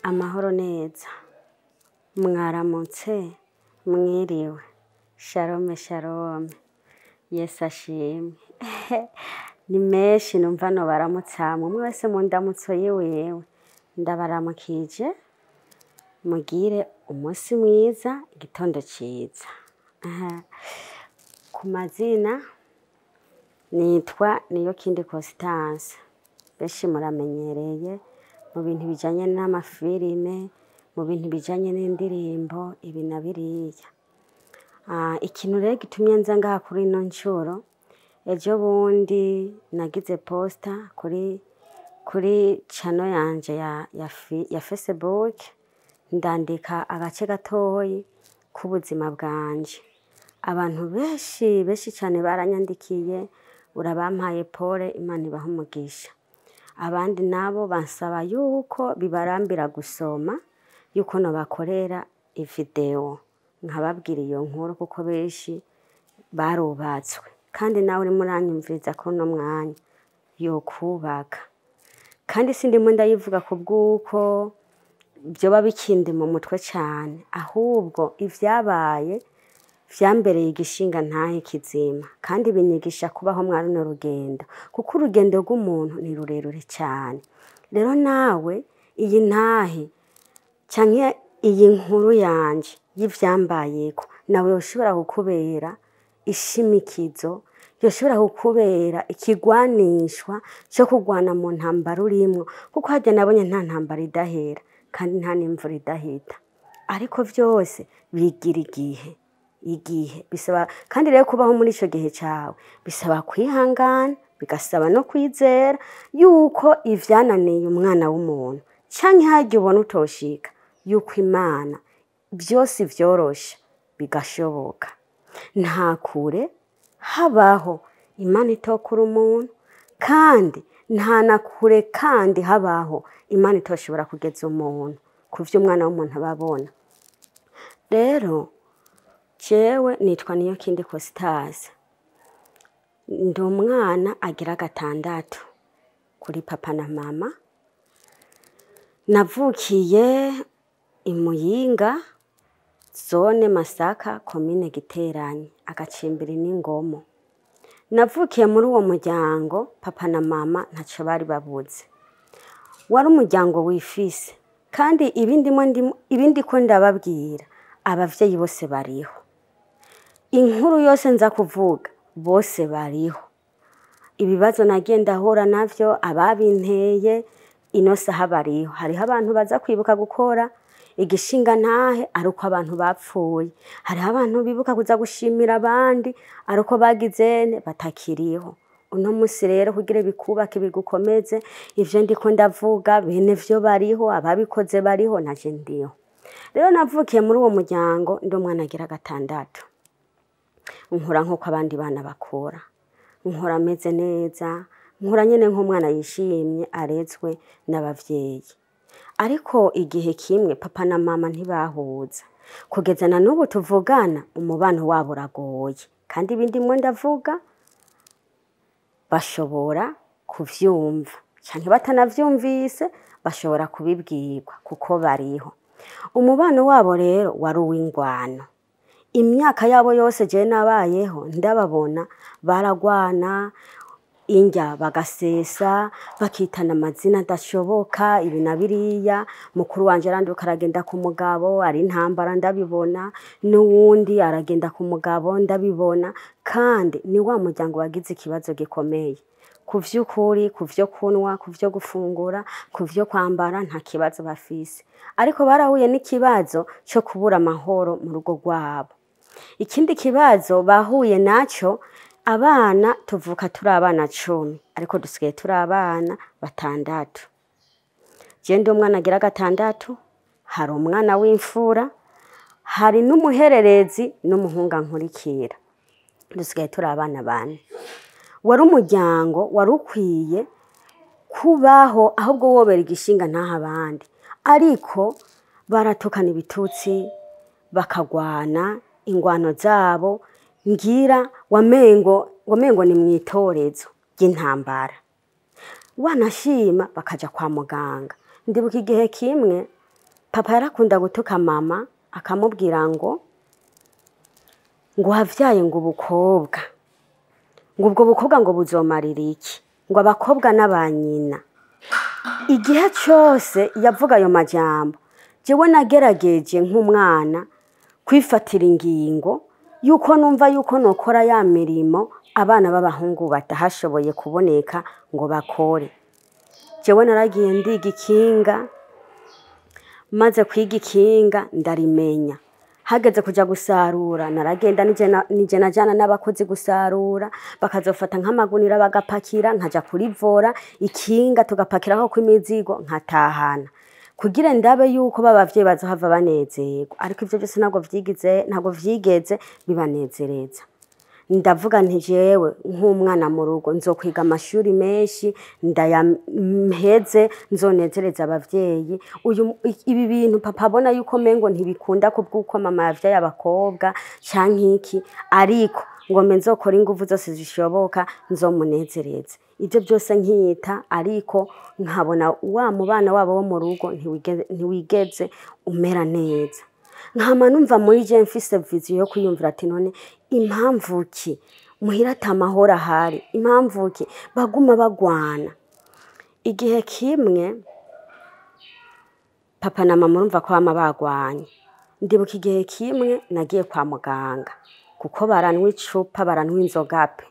Amahoro neza, mwaramutse, mwiriwe, shalome shalome, Yesu ashimwe. Ni menshi numva nobaramutsamwe, umwe wese mu ndamutso yiwiwe. Ndabaramukije, mugire umunsi mwiza, igitondo ciza. Ku mazina nitwa Niyokindi Constance, benshi muramenyereye mu bintu bijanye n'amafilime, mu bintu bijanye n'indirimbo, ibi na biriya. Ikintu rero gitumye nza ngaha kuri ino ncuro, ejo bundi nagize posta kuri channel yanje ya Facebook, ndandika agace gatoyi k'ubuzima bwanje. Abantu benshi benshi cane baranyandikiye, urabampaye pole, Imana ibahe umugisha. Abandi nabo bansaba yuko bibarambira gusoma, yuko nobakorera ivideo nkababwira iyo nkuru, kuko benshi barubatswe. Kandi nawe urimo uranyumviriza ko uno mwanya yokubaka. Kandi sindimo ndayivuga kubw'uko vyoba bikindi mu mutwe cane, ahubwo ivyabaye vyambereye igishinga ntahe kizima, kandi binyigisha kubaho mwa runo rugendo, kuko urugendo rw'umuntu ni rurerure cane. Rero nawe iyi ntahe canke iyi nkuru yanje y'ivyambayeko, nawe yoshobora kukubera ishimikizo, yoshobora kukubera ikigwanishwa co kugwana mu ntambara urimwo, kuko harya nabonye nta ntambara idahera kandi nta n'imvura idahita, ariko vyose bigira igihe. Igihe bisaba, kandi rero kubaho muri ico gihe cawe bisaba kwihangana, bigasaba no kwizera yuko ivyananiye umwana w'umuntu canke harya ubona utoshika, yuko Imana vyose vyorosha bigashoboka. Nta kure habaho Imana itokura umuntu, kandi nta na kure kandi habaho Imana itoshobora kugeza umuntu kuvyo umwana w'umuntu aba abona. Rero jewe nitwa Niyokindi Constance, ndi umwana agira gatandatu kuri papa na mama. Navukiye i Muyinga, zone Masaka, komine Giteranyi, agacimbiri n'Ingomo. Navukiye muri uwo muryango, papa na mama ntaco bari babuze. Wari umuryango wifise, kandi ibindi ko ndababwira, abavyeyi bose bariho. Inkuru yose nza kuvuga, bose bariho. Ibibazo nagiye ndahura navyo, ababinteye, ino saha bariho. Hariho abantu baza kwibuka gukora igishinga ntahe ari uko abantu bapfuye. Hariho abantu bibuka kuza gushimira abandi ari uko bagizene batakiriho. Uno musi rero kugira bikubake bigukomeze, ivyo ndiko ndavuga bene vyo bariho, ababikoze bariho, naje ndiho. Rero navukiye muri uwo muryango, ndi umwana agira gatandatu. Nkura nk'uko abandi bana bakura, nkura meze neza, nkura nyene nk'umwana yishimye arezwe n'abavyeyi. Ariko igihe kimwe papa na mama ntibahuza, kugeza na n'ubu tuvugana umubano wabo uragoye, kandi ibindi mwe ndavuga bashobora kuvyumva canke batanavyumvise bashobora kubibwirwa kuko bariho. Umubano wabo rero wari uw'ingwano. Imyaka yabo yose jewe nabayeho ndababona baragwana, indya bagasesa, bakitana amazina adashoboka, ibi na biriya. Mukuru wanje aranduka aragenda ku mugabo, ari intambara ndabibona, n'uwundi aragenda ku mugabo ndabibona, kandi ni wa muryango wagize ikibazo gikomeye. Ku vy'ukuri, ku vyo kunwa, ku vyo gufungura, ku vyo kwambara nta kibazo bafise. Ariko barahuye n'ikibazo co kubura amahoro mu rugo rwabo. Ikindi kibazo bahuye naco, abana tuvuka turi abana 10, ariko dusigaye turi abana 6. Je ndi umwana agira gatandatu, hari umwana w'imfura, hari n'umuhererezi n'umuhungu nkurikira. Dusigaye turi abana 4. Wari umuryango wari ukwiye kubaho, ahubwo wobera igishinga ntaha abandi, ariko baratukana ibitutsi, bakagwana ingwano zabo, ngira wamengo ni mwitorezo ry'intambara. Wanashima bakaja kwa muganga. Ndibuka igihe kimwe Papa yarakunda gutuka mama akamubwira ngo wavyaye ngo ubukobwa, ngo ubwo bukobwa ngo buzomarira iki, ngo abakobwa n'abanyina. Igihe cose yavuga ayo majambo, jewe nagerageje nk'umwana kwifatira ingingo yuko numva yuko nokora ya mirimo abana b'abahungu batahashoboye kuboneka ngo bakore. Jewe naragiye ndiga ikinga, maze kwiga ikinga ndarimenya. Hageze kuja gusarura naragenda nije najana n'abakozi gusarura, bakazofata nk'amagunira bagapakira, nkaja kurivora ikinga tugapakiraho kw'imizigo nkatahana, kugira ndabe yuko b'abavyeyi bazohava banezerwa. Ariko ivyo vyose ntabwo vyigeze bibanezereza. Ndavuga nti jewe nk'umwana mu rugo nzokwiga amashuri menshi ndayaheze nzonezereza abavyeyi. Ibi bintu papa abona yuko mengo ntibikunda kubw'uko mama yavyaye abakobwa canke iki, ariko ngo mbe nzokora inguvu zose zishoboka nzomunezereze. Ivyo byose nkiyita, ariko nkabona wa mubana wabo wo mu rugo ntiwigeze umera neza. Nkama numva muri je mfise vision yo kwiyumvira ati none impamvu ki muhira ata mahoro ahari, impamvu ki baguma bagwana. Igihe kimwe papa na mama urumva ko bama bagwanye. Ndibuka igihe kimwe nagiye kwa muganga kuko baranwa icupa, baranwa inzoga pe.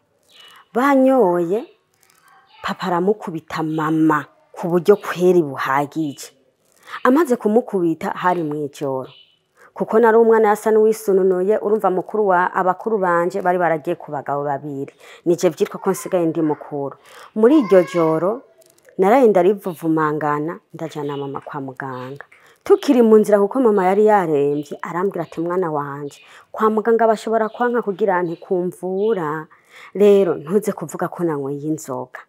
Banyoye papa aramukubita mama ku buryo kweri buhagije. Amaze kumukubita hari mw'ijoro, kuko nari umwana yasa n'uwisununuye. Urumva mukuru wa abakuru banje bari baragiye ku bagabo babiri, nije vyitwa ko nsigaye ndi mukuru. Muri iryo joro naraye ndarivuvumangana, ndajana mama kwa muganga. Tukiri mu nzira kuko mama yari yaremvye, arambwira ati mwana wanje kwa muganga bashobora kwanka kugira ntikumvura, rero ntuze kuvuga ko nanyweye inzoga.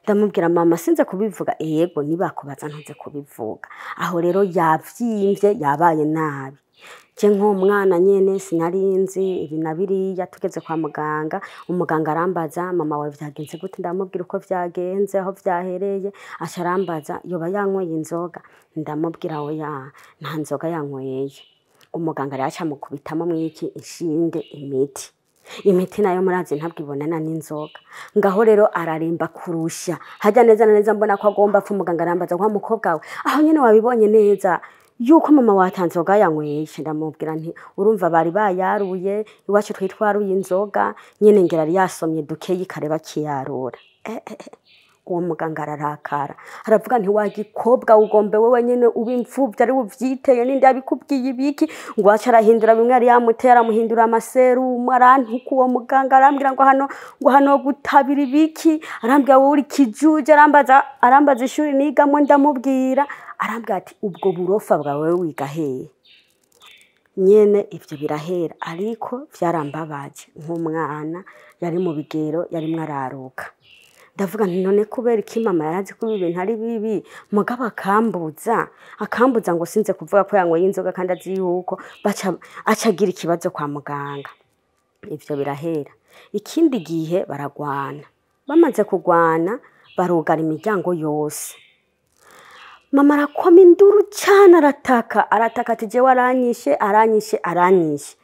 Ndamubwira mama sinze kubivuga, yego nibakubaza ntuze kubivuga. Aho rero yavyimvye yabaye nabi. Je nk'umwana nyene sinarinzi ibi na biriya. Tugeze kwa muganga, umuganga arambaza mama wawe vyagenze gute, ndamubwira uko vyagenze aho vyahereye. Aca arambaza yoba yanyweye inzoga, ndamubwira oya nta nzoga yanyweye. Umuganga rero aca amukubitamo mwiki inshinge imiti. Imiti nayo murazi ntabwo ibonana n'inzoga. Ngaho rero araremba kurusha, hajya neza na neza mbona ko agomba apfa. Umuganga arambaza wa mukobwa we aho nyene wabibonye neza yuko mama watanzoga yanyweye? Ndamubwira nti urumva bari bayaruye iwacu twitwaruye inzoga nyene, ngira yari yasomye dukeyi kare bakiyarura. Uwo muganga ararakara aravuga nti wa gikobwa ugombe wewe nyene uba imfuvyi ari uvyiteye, ninde yabikubwiye ibiki? Ngo aca arahindura bimwe yari yamuteye, aramuhindura amaserumu, arantuka. Uwo muganga arambwira ngo hano ngo hano gutabira ibiki, arambwira wowe uri kijuje, arambaza ishuri nigamwo, ndamubwira, arambwira ati ubwo burofa bwawe wiga hehe? Nyene ivyo birahera, ariko vyarambabaje nk'umwana yari mu bigero yarimwo araruka. Ndavuga nti none kubera iki mama yarazi ko ibi bintu ari bibi, mugabo akambuza ngo sinze kuvuga ko yanyweye inzoga kandi azi yuko aca agira ikibazo kwa muganga. Ivyo birahera. Ikindi gihe baragwana, bamaze kugwana barugara imiryango yose. Mama arakoma induru cane, arataka arataka ati jewe aranyishe aranyishe aranyishe.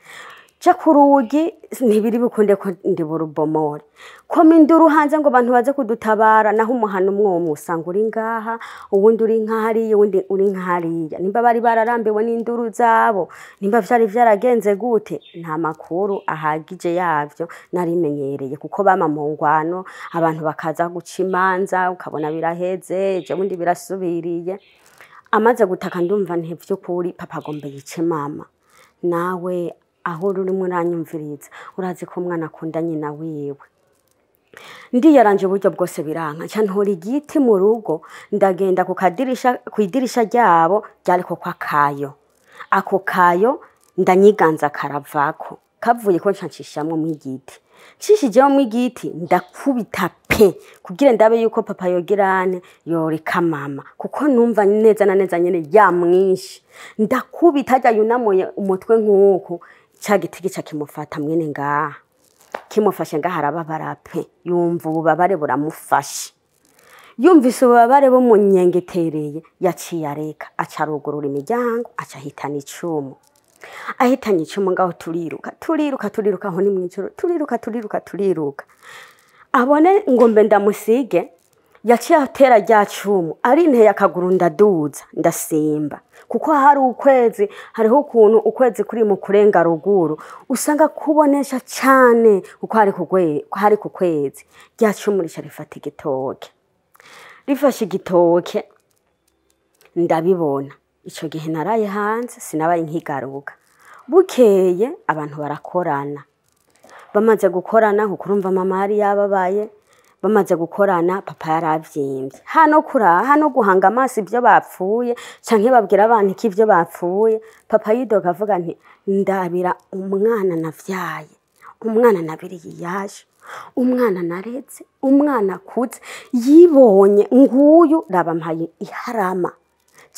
Ja ku rugi ntibiri bukunde ko ndi burubomore. Koma induru hanze ngo abantu baze kudutabara, naho umuhana umwe umwe usanga uri ngaha, uwundi uri nkahariya, uwundi uri nkahariya. Nimba bari bararambiwe n'induru zabo, nimba vyari vyaragenze gute, nta makuru ahagije yavyo narimenyereye, kuko bama mu ngwano, abantu bakaza guca imanza, ukabona biraheze, ejo bundi birasubiriye. Amaze gutaka ndumva nti vy'ukuri papa agomba yice mama. Nawe aho urimo uranyumviriza urazi ko umwana akunda nyina wiwe. Ndiyaranje uburyo bwose biranka, nca ntora igiti mu rugo, ndagenda ku kadirisha, kw'idirisha ryabo ryariko kwa kayo. Ako kayo ndanyiganza karavako, kavuye ko nca ncishamwo mw'igiti. Ncishijeho mw'igiti ndakubita pe kugira ndabe yuko papa yogirane yoreka mama, kuko numva neza na neza nyene yamwishe. Ndakubita harya yunamuye umutwe nk'uku, ca giti gica kimufata mwene ngaha, kimufashe ngaha arababara pe, yumva ububabare buramufashe. Yumvise ububabare bumunyengetereye, yaciye areka, aca arugurura imiryango, aca ahitana icumu. Ahitanye icumu ngaho turiruka, turiruka, turiruka, aho ni mw'ijoro, turiruka, turiruka, turiruka. Abone ngo mbe ndamusige, yaciye atera rya cumu, arinteye akaguru ndaduza, ndasimba. Kuko hari ukwezi, hariho ukuntu ukwezi kuri mu kurenga ruguru, usanga kubonesha cane kuko hari ku kwezi. Rya cumu rica rifata igitoke. Rifashe igitoke, ndabibona. Ico gihe naraye hanze, sinabaye nkigaruka. Bukeye abantu barakorana. Bamaze gukorana, kuko urumva mama yari yababaye, bamaze gukorana papa yaravyimbye. Hano kuraha, hano guhanga amaso ivyo bapfuye, canke babwira abantu ko ivyo bapfuye, papa yidoga avuga nti ndabira umwana navyaye, umwana nabiriye iyaje, umwana nareze, umwana akuze, yibonye nguyu raba mpaye iharama.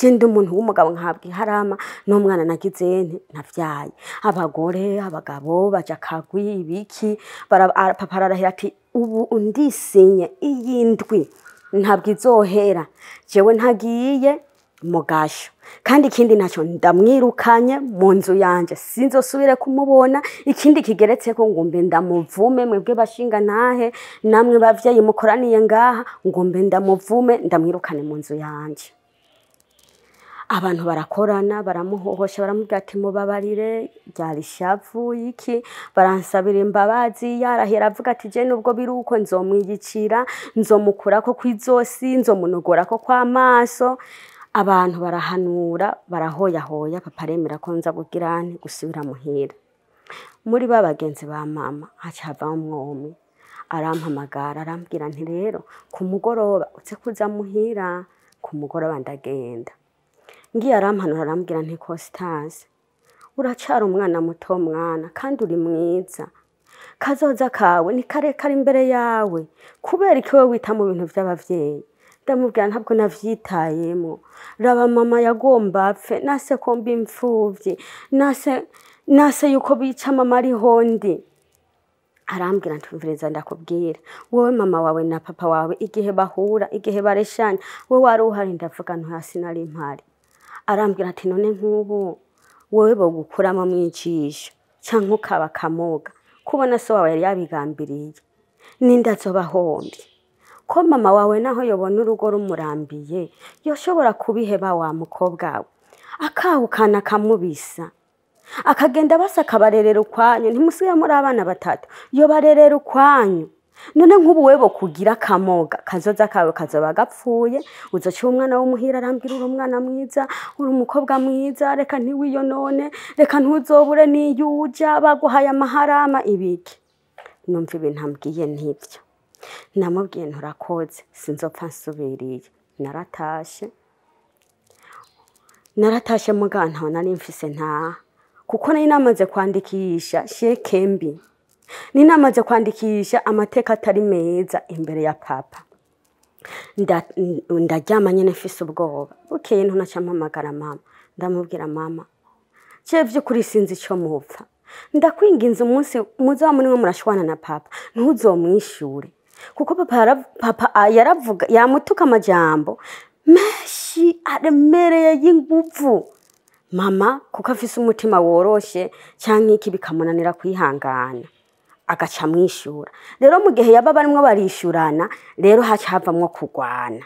Je ndi umuntu w'umugabo nkahabwa iharama n'umwana nagize nte navyaye. Abagore, abagabo baja kagwi ibiki, papa ararahira ati ubu undisinye iyi ndwi ntabwo izohera, jewe ntagiye mu gasho. Kandi ikindi naco ndamwirukanye mu nzu yanje, sinzosubire kumubona. Ikindi kigeretseko ngo mbe ndamuvume, mwebwe bashinga ntahe namwe bavyeyi mukoraniye ngaha, ngo mbe ndamuvume ndamwirukane mu nzu yanje. Abantu barakorana, baramuhohosha, baramubwira ati mubabarire, ryari ishavu iki, baransabira imbabazi. Yarahera avuga ati je nubwo biri uko nzomwiyicira, nzomukurako kw'izosi, nzomunogorako kw'amaso. Abantu barahanura, barahoyahoya, papa aremera ko nza kugira nte gusubira muhira. Muri ba bagenzi ba mama haca havamwo umwe, arampamagara arambwira nti rero ku mugoroba uze kuza muhira. Ku mugoroba ndagenda. Ngiye arampanura arambwira nti Constance, uracari umwana muto mwana, kandi uri mwiza. Kazoza kawe ni karekare imbere yawe, kubera iki wewe wita mu bintu vy'abavyeyi? Ndamubwira ntabwo navyitayemwo. Raba mama yagomba apfe, nase ko mba imfuvyi, nase yuko bica mama ariho ndi. Arambwira nti umviriza ndakubwira, wowe mama wawe na papa wawe igihe bahura, igihe bareshanya, wowe wari uhari? Ndavuga nti oya sinari mpari. Arambwira ati none nk'ubu wowe bogukuramo mwijisho canke ukaba kamuga, kubona so wawe yari yabigambiriye, ninde azoba ahombye? Ko mama wawe naho yobona urugo rumurambiye, yoshobora kubiheba wa mukobwa we, akahukana akamubisa, akagenda basa akabarerera ukwanyu, ntimusigaye muri abana batatu, yobarerera ukwanyu. None nk'ubu wewe bokugira akamoga, kazoza kawe kazoba gapfuye, uzoca umwana w'umuhira. Arambwira uri umwana mwiza, uri umukobwa mwiza, reka ntiwiyonone, reka ntuzobure n'iyo uja, baguhaye amaharama ibiki. Numva ibintu ambwiye ntibyo. Namubwiye nturakoze, sinzopfa nsubiriye. Naratashe. Naratashe muga ntaho nari mfise ntaha, kuko nari namaze kwandikisha sheke mbi. Nari namaze kwandikisha amateka atari meza imbere ya papa. Ndaryama nyene mfise ubwoba. Bukeye nto naca mpamagara mama, ndamubwira mama, je vy'ukuri sinzi ico mupfa. Ndakwinginze umunsi muzoba murimwo murashwana na papa, ntuzomwishure. Kuko papa yaravuga, yamutuka amajambo menshi aremereye y'inguvu. Mama kuko afise umutima woroshe canke iki bikamunanira kwihangana, agaca amwishura. Rero mu gihe yaba barimwo barishurana, rero haca havamwo kurwana.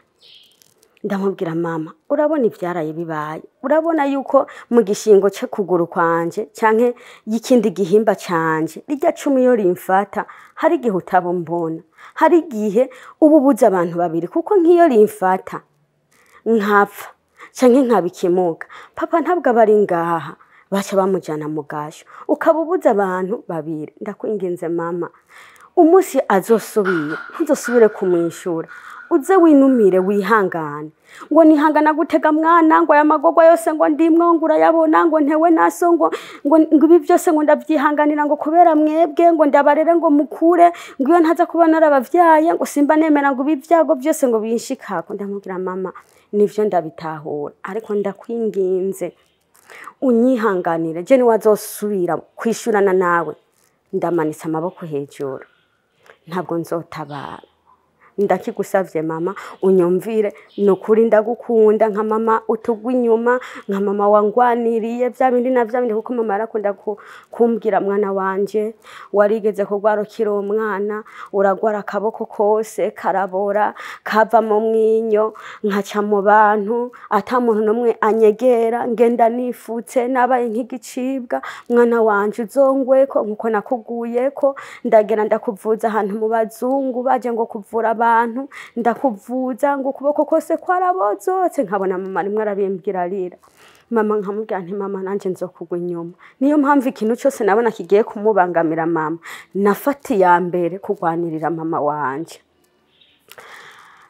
Ndamubwira mama, urabona ivyaraye bibaye, urabona yuko mu gishingo ce kuguru kwanje canke y'ikindi gihimba canje, rirya cumi iyo rimfata, hari igihe utaba umbona, hari igihe uba ubuze abantu babiri, kuko nk'iyo rimfata nkapfa canke nkaba ikimuga, papa ntabwo aba ari ngaha, baca bamujana mu gasho, ukaba ubuze abantu babiri. Ndakwinginze mama, umunsi azosubira ntuzosubire kumwishura, uze winumire wihangane. Ngo nihangana gutega mwana, ngo aya magorwa yose ngo ndimwo ngo urayabona, ngo ntewe naso, ngo ibi byose ngo ndavyihanganira, ngo kubera mwebwe, ngo ndabarere ngo mukure, ngo iyo ntaza kuba narabavyaye ngo simba nemera ngo ibi vyago byose ngo binshikako. Ndamubwira mama, nivyo ndabitahura, ariko ndakwinginze unyihanganire, je niwazosubira kwishurana nawe ndamanitse amaboko hejuru, ntabwo nzotabara. Ndakigusavye mama, unyumvire, nukuri ndagukunda nka mama utugwa inyuma, nka mama wangwaniriye vya bindi na vya bindi, kuko mama yarakunda kumbwira mwana wanje warigeze kurwara ukiri umwana, uragwara akaboko kose karabora kava mu mwinyo, nkaca mu bantu ata muntu n'umwe anyegera, ngenda nifutse nabaye nk'igicibwa. Mwana wanje uzongweko nkuko nakuguyeko, ndagera ndakuvuza ahantu mu bazungu baje ngo kuvura abantu, ndakuvuza ngo ukuboko kose kwarabozotse, nkabona mama rimwe arabimbwira arira. Mama nkamubwira nti mama nanje nzokugwa inyuma. Niyo mpamvu ikintu cyose nabona kigiye kumubangamira mama, nafata iya mbere kurwanirira mama wanje.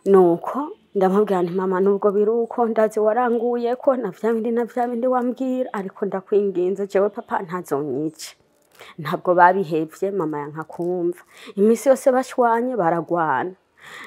Nuko ndamubwira nti mama nubwo biruko ndazi waranguye ko na vya bindi na vya bindi wambwira, ariko ndakwinginze jewe papa ntazonyice. Ntabwo babihevye, mama yanka kumva. Iminsi yose bashwanye baragwana.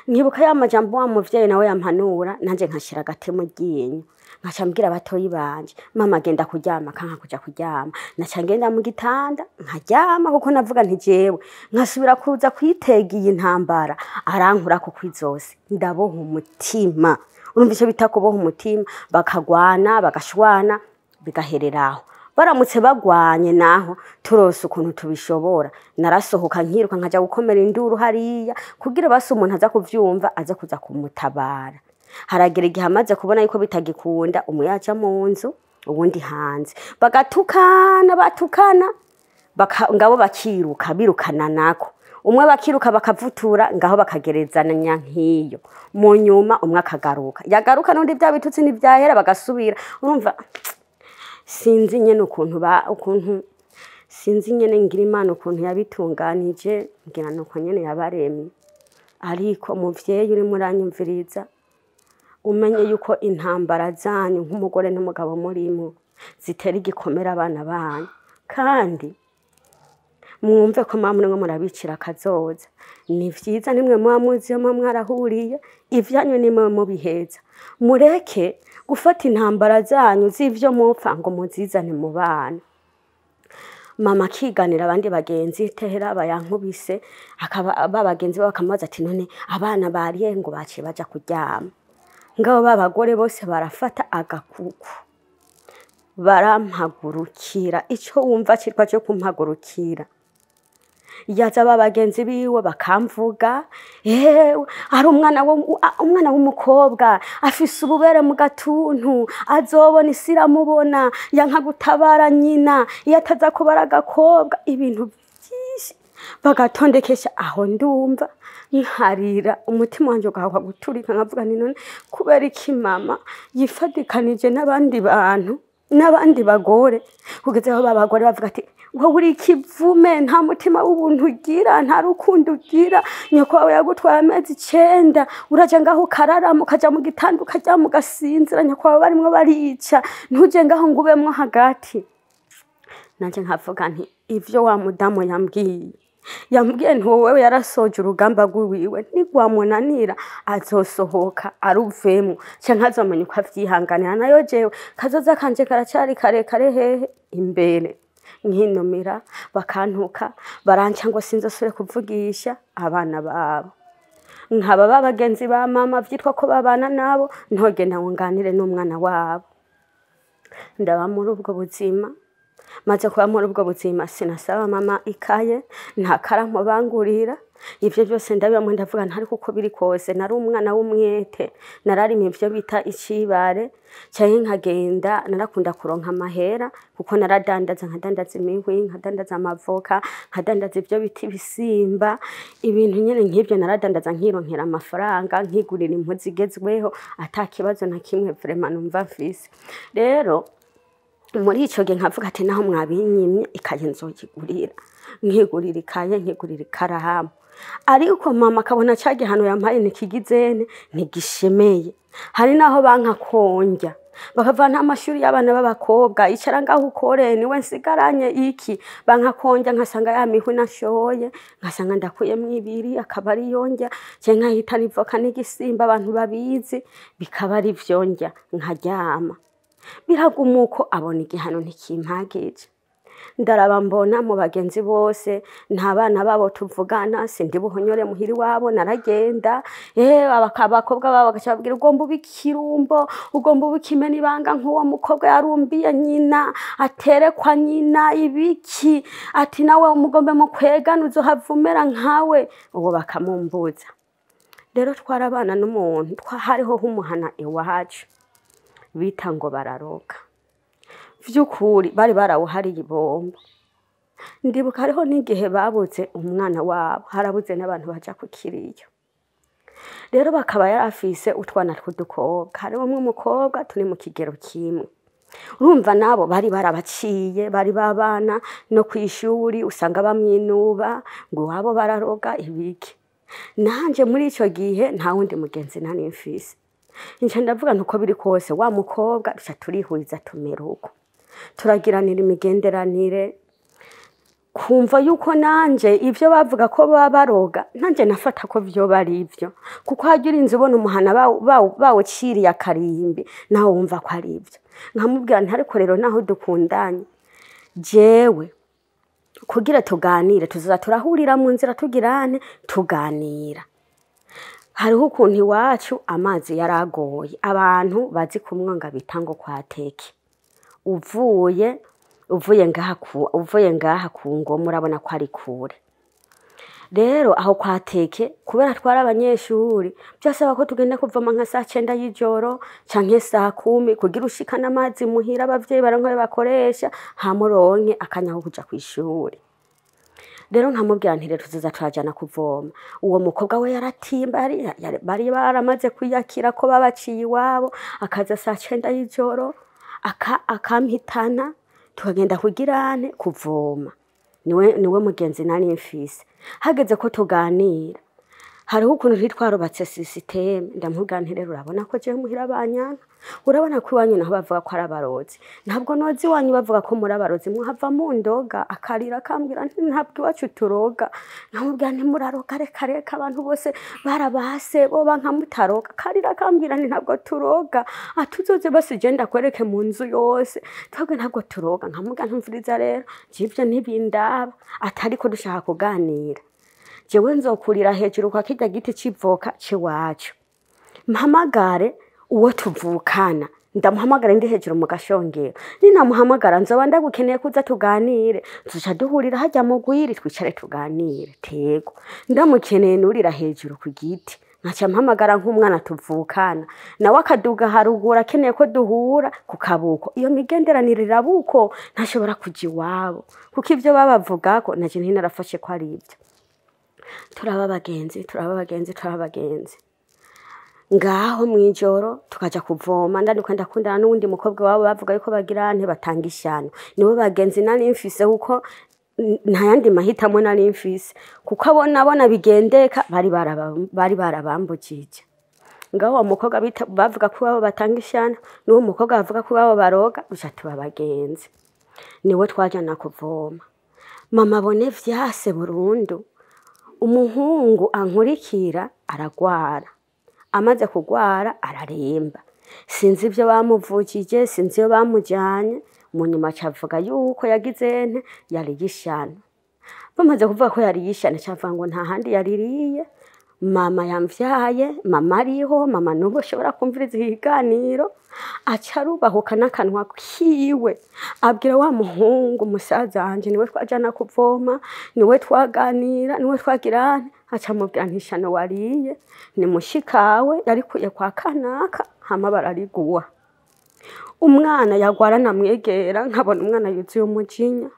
Nkibuka ya majambo wa muvyeyi nawe yampanura, nanje nkashira agati mu ryinyo. Nkaca mbwira abatoyi banje, mama agenda kuryama, kanka kuja kuryama. Naca ngenda mu gitanda nkaryama, kuko navuga nti jewe nkasubira kuza kwitega iyi ntambara arankura ku kwizose. Ndaboha umutima. Urumva ico bita kuboha umutima, bakagwana bagashwana bigahereraho. Baramutse bagwanye naho turose ukuntu tubishobora, narasohoka nkiruka nkaja gukomera induru hariya kugira basi umuntu aza kuvyumva aze kuza kumutabara. Haragera igihe amaze kubona yuko bitagikunda, umwe yaja mu nzu uwundi hanze, bagatukana batukana, ngabo bakiruka birukana nako, umwe bakiruka bakavutura ngaho bakagerezanya nk'iyo. Mu nyuma umwe akagaruka, yagaruka n'undi vya bitutsi ntivyahera bagasubira. Urumva sinzi nyene ukuntu ukuntu sinzi nyene ngira Imana ukuntu yabitunganije, ngira nuko nyene yabaremye. Ariko muvyeyi urimo uranyumviriza, umenye yuko intambara zanyu nk'umugore n'umugabo murimo zitera igikomere abana banyu, kandi mwumve ko mwa murimwo murabicira akazoza. Ni vyiza nimwe muba muzi iyo muba mwarahuriye, ivyanyu nimwe mubiheza. Mureke gufata intambara zanyu z'ivyo mupfa ngo muzizane mu bana. Mama akiganira abandi bagenzi, tehera bayankubise, akaba ba bagenzi babo bakamubaza ati none abana bariye ngo baciye baja kuryama. Ngabo ba bagore bose barafata agakuku barampagurukira. Ico wumva citwa co kumpagurukira, yaza ba bagenzi biwe bakamvuga, ewe ari umwana umwana w'umukobwa afise ububere mu gatuntu, azobona isi iramubona, yanka gutabara nyina iyo ataza kubara agakobwa, ibintu vyinshi bagatondekesha. Aho ndumva nkarira, umutima wanje ugahakwa guturika, nkavuga nti none kubera iki mama yifadikanije n'abandi bantu n'abandi bagore, kugeza aho ba bagore bavuga ati wowe uri ikivume, nta mutima w'ubuntu ugira, nta rukundo ugira, nyoko wawe yagutwaye amezi 9, uraja ngaho ukararama, ukaja mu gitanda ukaryama ugasinzira, nyoko wawe barimwo barica, ntuje ngaho ngo ubemwo hagati. Nanje nkavuga nti ivyo wa mudamu yambwiye, yambwiye nti wowe yarasoje urugamba rwiwiwe, nigwamunanira azosohoka aruvemwo, canke azomenya uko avyihanganira. Nayo jewe kazoza kanje karacari karekare hehe imbere. Nkinumira bakantuka, baranca ngo sinzosubire kuvugisha abana babo. Nkaba ba bagenzi ba mama vyitwa ko babana nabo, ntogenda ngo nganire n'umwana wabo. Ndaba muri ubwo buzima, maze kuba muri ubwo buzima sinasaba mama ikaye, nta karamu bangurira, ivyo vyose ndabibamwo ndavuga nti ariko uko biri kose nari umwana w'umwete, nararima ivyo bita icibare, canke nkagenda narakunda kuronka amahera kuko naradandaza, nkadandaza imihwi, nkadandaza amavoka, nkadandaza ivyo bita ibisimba, ibintu nyene nk'ivyo naradandaza nkironkera amafaranga, nkigurira impuzu igezweho ata kibazo na kimwe vraiment numva mfise. Rero muri ico gihe nkavuga ati naho mwabinyimye ikaye nzoyigurira, nkigurira ikaye, nkigurira ikaramu. Ariko mama akabona ca gihano yampaye ntikigizene, ntigishemeye. Hari naho banka konja bakava nta mashuri y'abana b'abakobwa, icara ngaho ukore niwe nsigaranye iki, banka konja nkasanga ya mihwi nashoye, nkasanga ndakuyemwo ibiri akaba ari yo ndya, canke nkahitana ivoka n'igisimba abantu babizi bikaba ari vyo ndya nkaryama. Biraguma uko abona igihano ntikimpagije. Ndaraba mbona mu bagenzi bose nta bana babo tuvugana, sindi buhonyore muhiri wabo. Naragenda abakobwa babo bagaca babwira ugomba ube ikirumbo, ugomba ube ikimena ibanga nk'uwo mukobwa yarumbiye nyina, aterekwa nyina ibiki, ati nawe umugombe mukwegana uzohava umera nkawe. Uwo bakamumbuza. Rero twarabana n'umuntu, hariho h'umuhana iwacu bita ngo bararoga. Vy'ukuri bari barawuhariye ibombo. Ndibuka hariho n'igihe babuze umwana wabo, harabuze n'abantu baja ku kiriyo. Rero bakaba yarafise utwana tw'udukobwa, harimwo umukobwa turi mu kigero kimwe. Urumva nabo bari barabaciye, bari babana no kw'ishuri usanga bamwinuba ngo iwabo bararoga ibiki. Nanje muri ico gihe nta wundi mugenzi nari mfise. Nca ndavuga nti uko biri kose wa mukobwa duca turihuriza tumera uko. Turagiranira imigenderanire, kumva yuko nanje ivyo bavuga ko baba baroga, nanje nafata ko vyoba ari ivyo. Kuko harya urinze ubona umuhana bawuciriye akarimbi, nawe wumva ko ari ivyo. Nkamubwira nti ariko rero naho dukundanye, jewe kugira tuganire tuzoza turahurira mu nzira tugirane tuganira. Hariho ukuntu iwacu amazi yaragoye, abantu bazi kumwonga bita ngo kwa Teke. Uvuye ngaha ku ngoma urabona ko ari kure. Rero aho kwa Teke kubera twari abanyeshuri vyasaba ko tugenda kuvoma nka saa cenda y'ijoro canke saa kumi kugira ushikane amazi muhira abavyeyi baronke ayo bakoresha, hama uronke akanya ko kuja kw'ishuri. Rero nkamubwira nti rero tuzoza turajana kuvoma. Uwo mukobwa we yaratimba, bari baramaze kwiyakira ko babaciye iwabo, akaza saa cenda y'ijoro akampitana tukagenda kugirane kuvoma. Niwe mugenzi nari mfise. Hageze ko tuganira, hariho ukuntu twari twarubatse sisiteme. Ndamubwira nti rero urabona ko jewe muhira banyanka, urabona ko iwanyu naho bavuga ko ari abarozi, ntabwo noza iwanyu bavuga ko muri abarozi, muhava mundoga. Akarira akambwira nti ntabwo iwacu turoga. Nkamubwira nti muraroga, reka reka, abantu bose barabase boba nka mutaroga. Akarira akambwira nti ntabwo turoga, atuzoze basi je ndakwereke mu nzu yose, twebwe ntabwo turoga. Nkamubwira nti mviriza rero je ivyo ntibindaba, atariko dushaka kuganira, jewe nzokurira hejuru kwa kirya giti c'ivoka c'iwacu, mpamagare uwo tuvukana, ndamuhamagara ndi hejuru mu gashongero. Ninamuhamagara nzoba ndagukeneye kuza tuganire, tuzoca duhurira harya mu rwiri twicare tuganire. Tego ndamukeneye nurira hejuru ku giti, nkaca mpamagara nk'umwana tuvukana, nawe akaduga haruguru akeneye ko duhura ku kabuko. Iyo migenderanire irabuko, ntashobora kuja iwabo kuko ivyo babavugako naje ntinarafashe ko ari ivyo. Turaba abagenzi, turaba abagenzi, turaba abagenzi. Ngaho mw'ijoro tukaja kuvoma, ndanuka ndakundana n'uwundi mukobwa wabo bavuga yuko bagira nte batanga ishano. Nibo bagenzi nari mfise kuko nta yandi mahitamo nari mfise, kuko abo nabona bigendeka bari barabambukije. Ngaho uwo mukobwa bavuga ko iwabo batanga ishano, n'uwo mukobwa bavuga ko iwabo baroga, duca tuba abagenzi. Niwe twajana kuvoma. Mama abone vyase burundu, umuhungu ankurikira aragwara. Amaze kugwara araremba. Sinzi ivyo bamuvukije, sinzi iyo bamujanye, mu nyuma aca avuga yuko yagize nte yariye ishano. Bamaze kuvuga ko yariye ishano, aca avuga ngo nta handi yaririye, mama yamvyaye, mama ariho, mama n'ubu ashobora kumviriza ikiganiro, aca arubahuka n'akanwa kiwe, abwira wa muhungu musaza wanje, niwe twajana kuvoma, niwe twaganira, niwe twagirana, aca amubwira nti ishano wariye ni mushikawe yarikuye kwa kanaka, hama barariguha. Umwana yagwara namwegera, nkabona umwana yuzuye umujinya,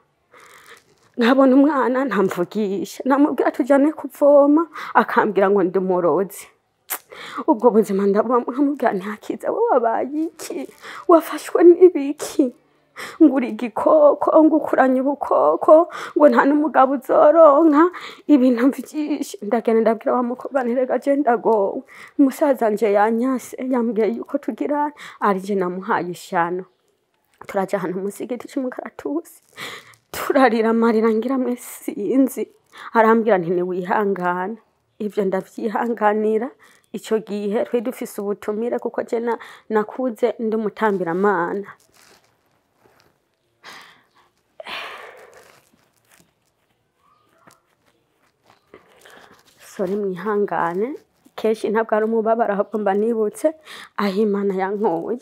nkabona umwana ntamvugisha, namubwira tujane kuvoma, akambwira ngo ndi umurozi. Ubwo buzima ndabubamwo, nkamubwira nti hakiza wowe wabaye iki, wafashwe n'ibiki, ngo uri igikoko, ngo ukuranye ubukoko, ngo nta n'umugabo uzoronka, ibintu vyinshi. Ndagenda ndabwira wa mukobwa nti rega je ndagowe, musaza wanje yanyase, yambwiye yuko tugirana, ari je namuhaye ishano. Turaja ahantu musi y'igiti c'umukaratusi, turarira amarira ngira mwe sinzi. Arambwira nti niwihangane, ivyo ndavyihanganira. Ico gihe twari dufise ubutumire kuko je nakuze ndi umutambiramana. Sorry, mwihangane, kenshi ntabwo ari umubabaro, ahubwo mba nibutse aho Imana yankuye.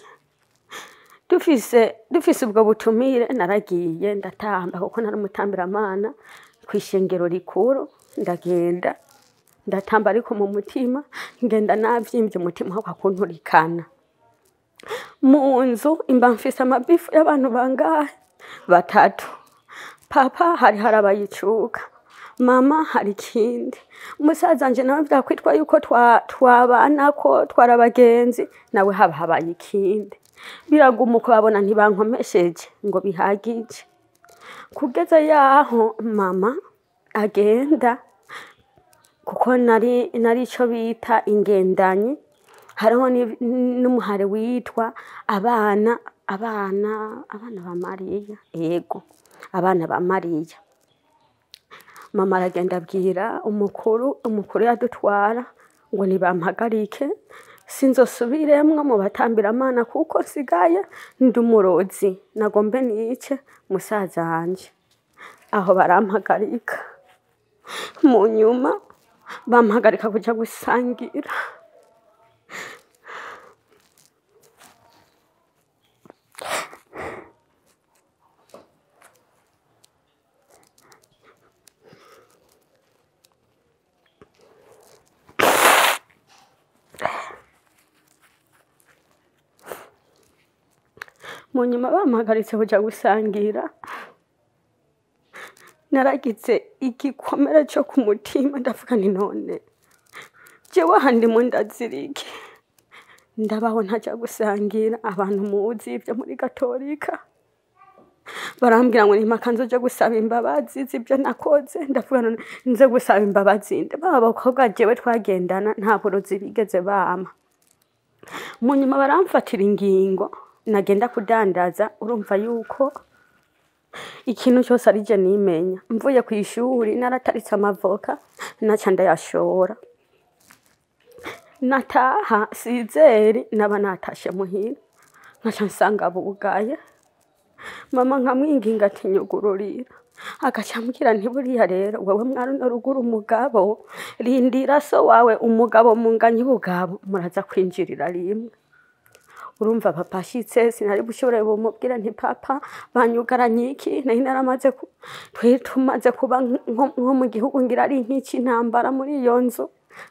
Dufise ubwo butumire, naragiye ndatamba kuko nari umutambiramana kw'ishengero rikuru. Ndagenda ndatamba, ariko mu mutima ngenda navyimbye umutima aho kunturikana. Mu nzu imba mfise amabifu y'abantu bangahe? Batatu. Papa hari harabaye icuka, mama hari ikindi, musaza wanje nawe vyakwitwa yuko twabana ko twari abagenzi, nawe haba habaye ikindi. Biraguma uko, babona ntibankomesheje ngo bihagije. Kugeza yaho mama agenda, kuko nari ico bita ingendanyi. Hariho n'umuhare witwa abana ba Mariya, ego, abana ba Mariya. Mama aragenda abwira umukuru yadutwara ngo nibampagarike, sinzosubiremwo mu batambiramana kuko nsigaye ndi umurozi, nagombe nice musaza wanje. Aho barampagarika. Mu nyuma bampagarika kuja gusangira. Mu nyuma bampagaritse kuja gusangira, naragize igikomere co ku mutima. Ndavuga nti: "None jewe aha ndimo ndazira iki? Ndabaho ntaja gusangira?" Abantu muzi ivyo muri gatolika barambwira ngo nimpaka nzoja gusaba imbabazi z'ivyo nakoze. Ndavuga: "None nze gusaba imbabazi nde? Ba bakobwa jewe twagendana nta burozi bigeze bampa." Mu nyuma baramfatira ingingo, nagenda kudandaza. Urumva yuko ikintu cyose ari je nimenya. Mvuye ku ishuri narataritse amavoka, naca ndayashora. Nataha sizeri, naba natashe muhira nkaca nsanga bugaye. Mama nkamwinginga ati: "Nyugururira." Agaca ambwira nti: "Buriya rero wewe mwaruno ruguru umugabo, rindira so wawe umugabo munganye ubugabo, muraza kwinjirira rimwe." Urumva papa ashitse, sinari bushobore bumubwira nti: "Papa, banyugaranye iki." Nari naramaze twari tumaze kuba nko mu gihugu ngira ari nk'ic'intambara muri iyo nzu.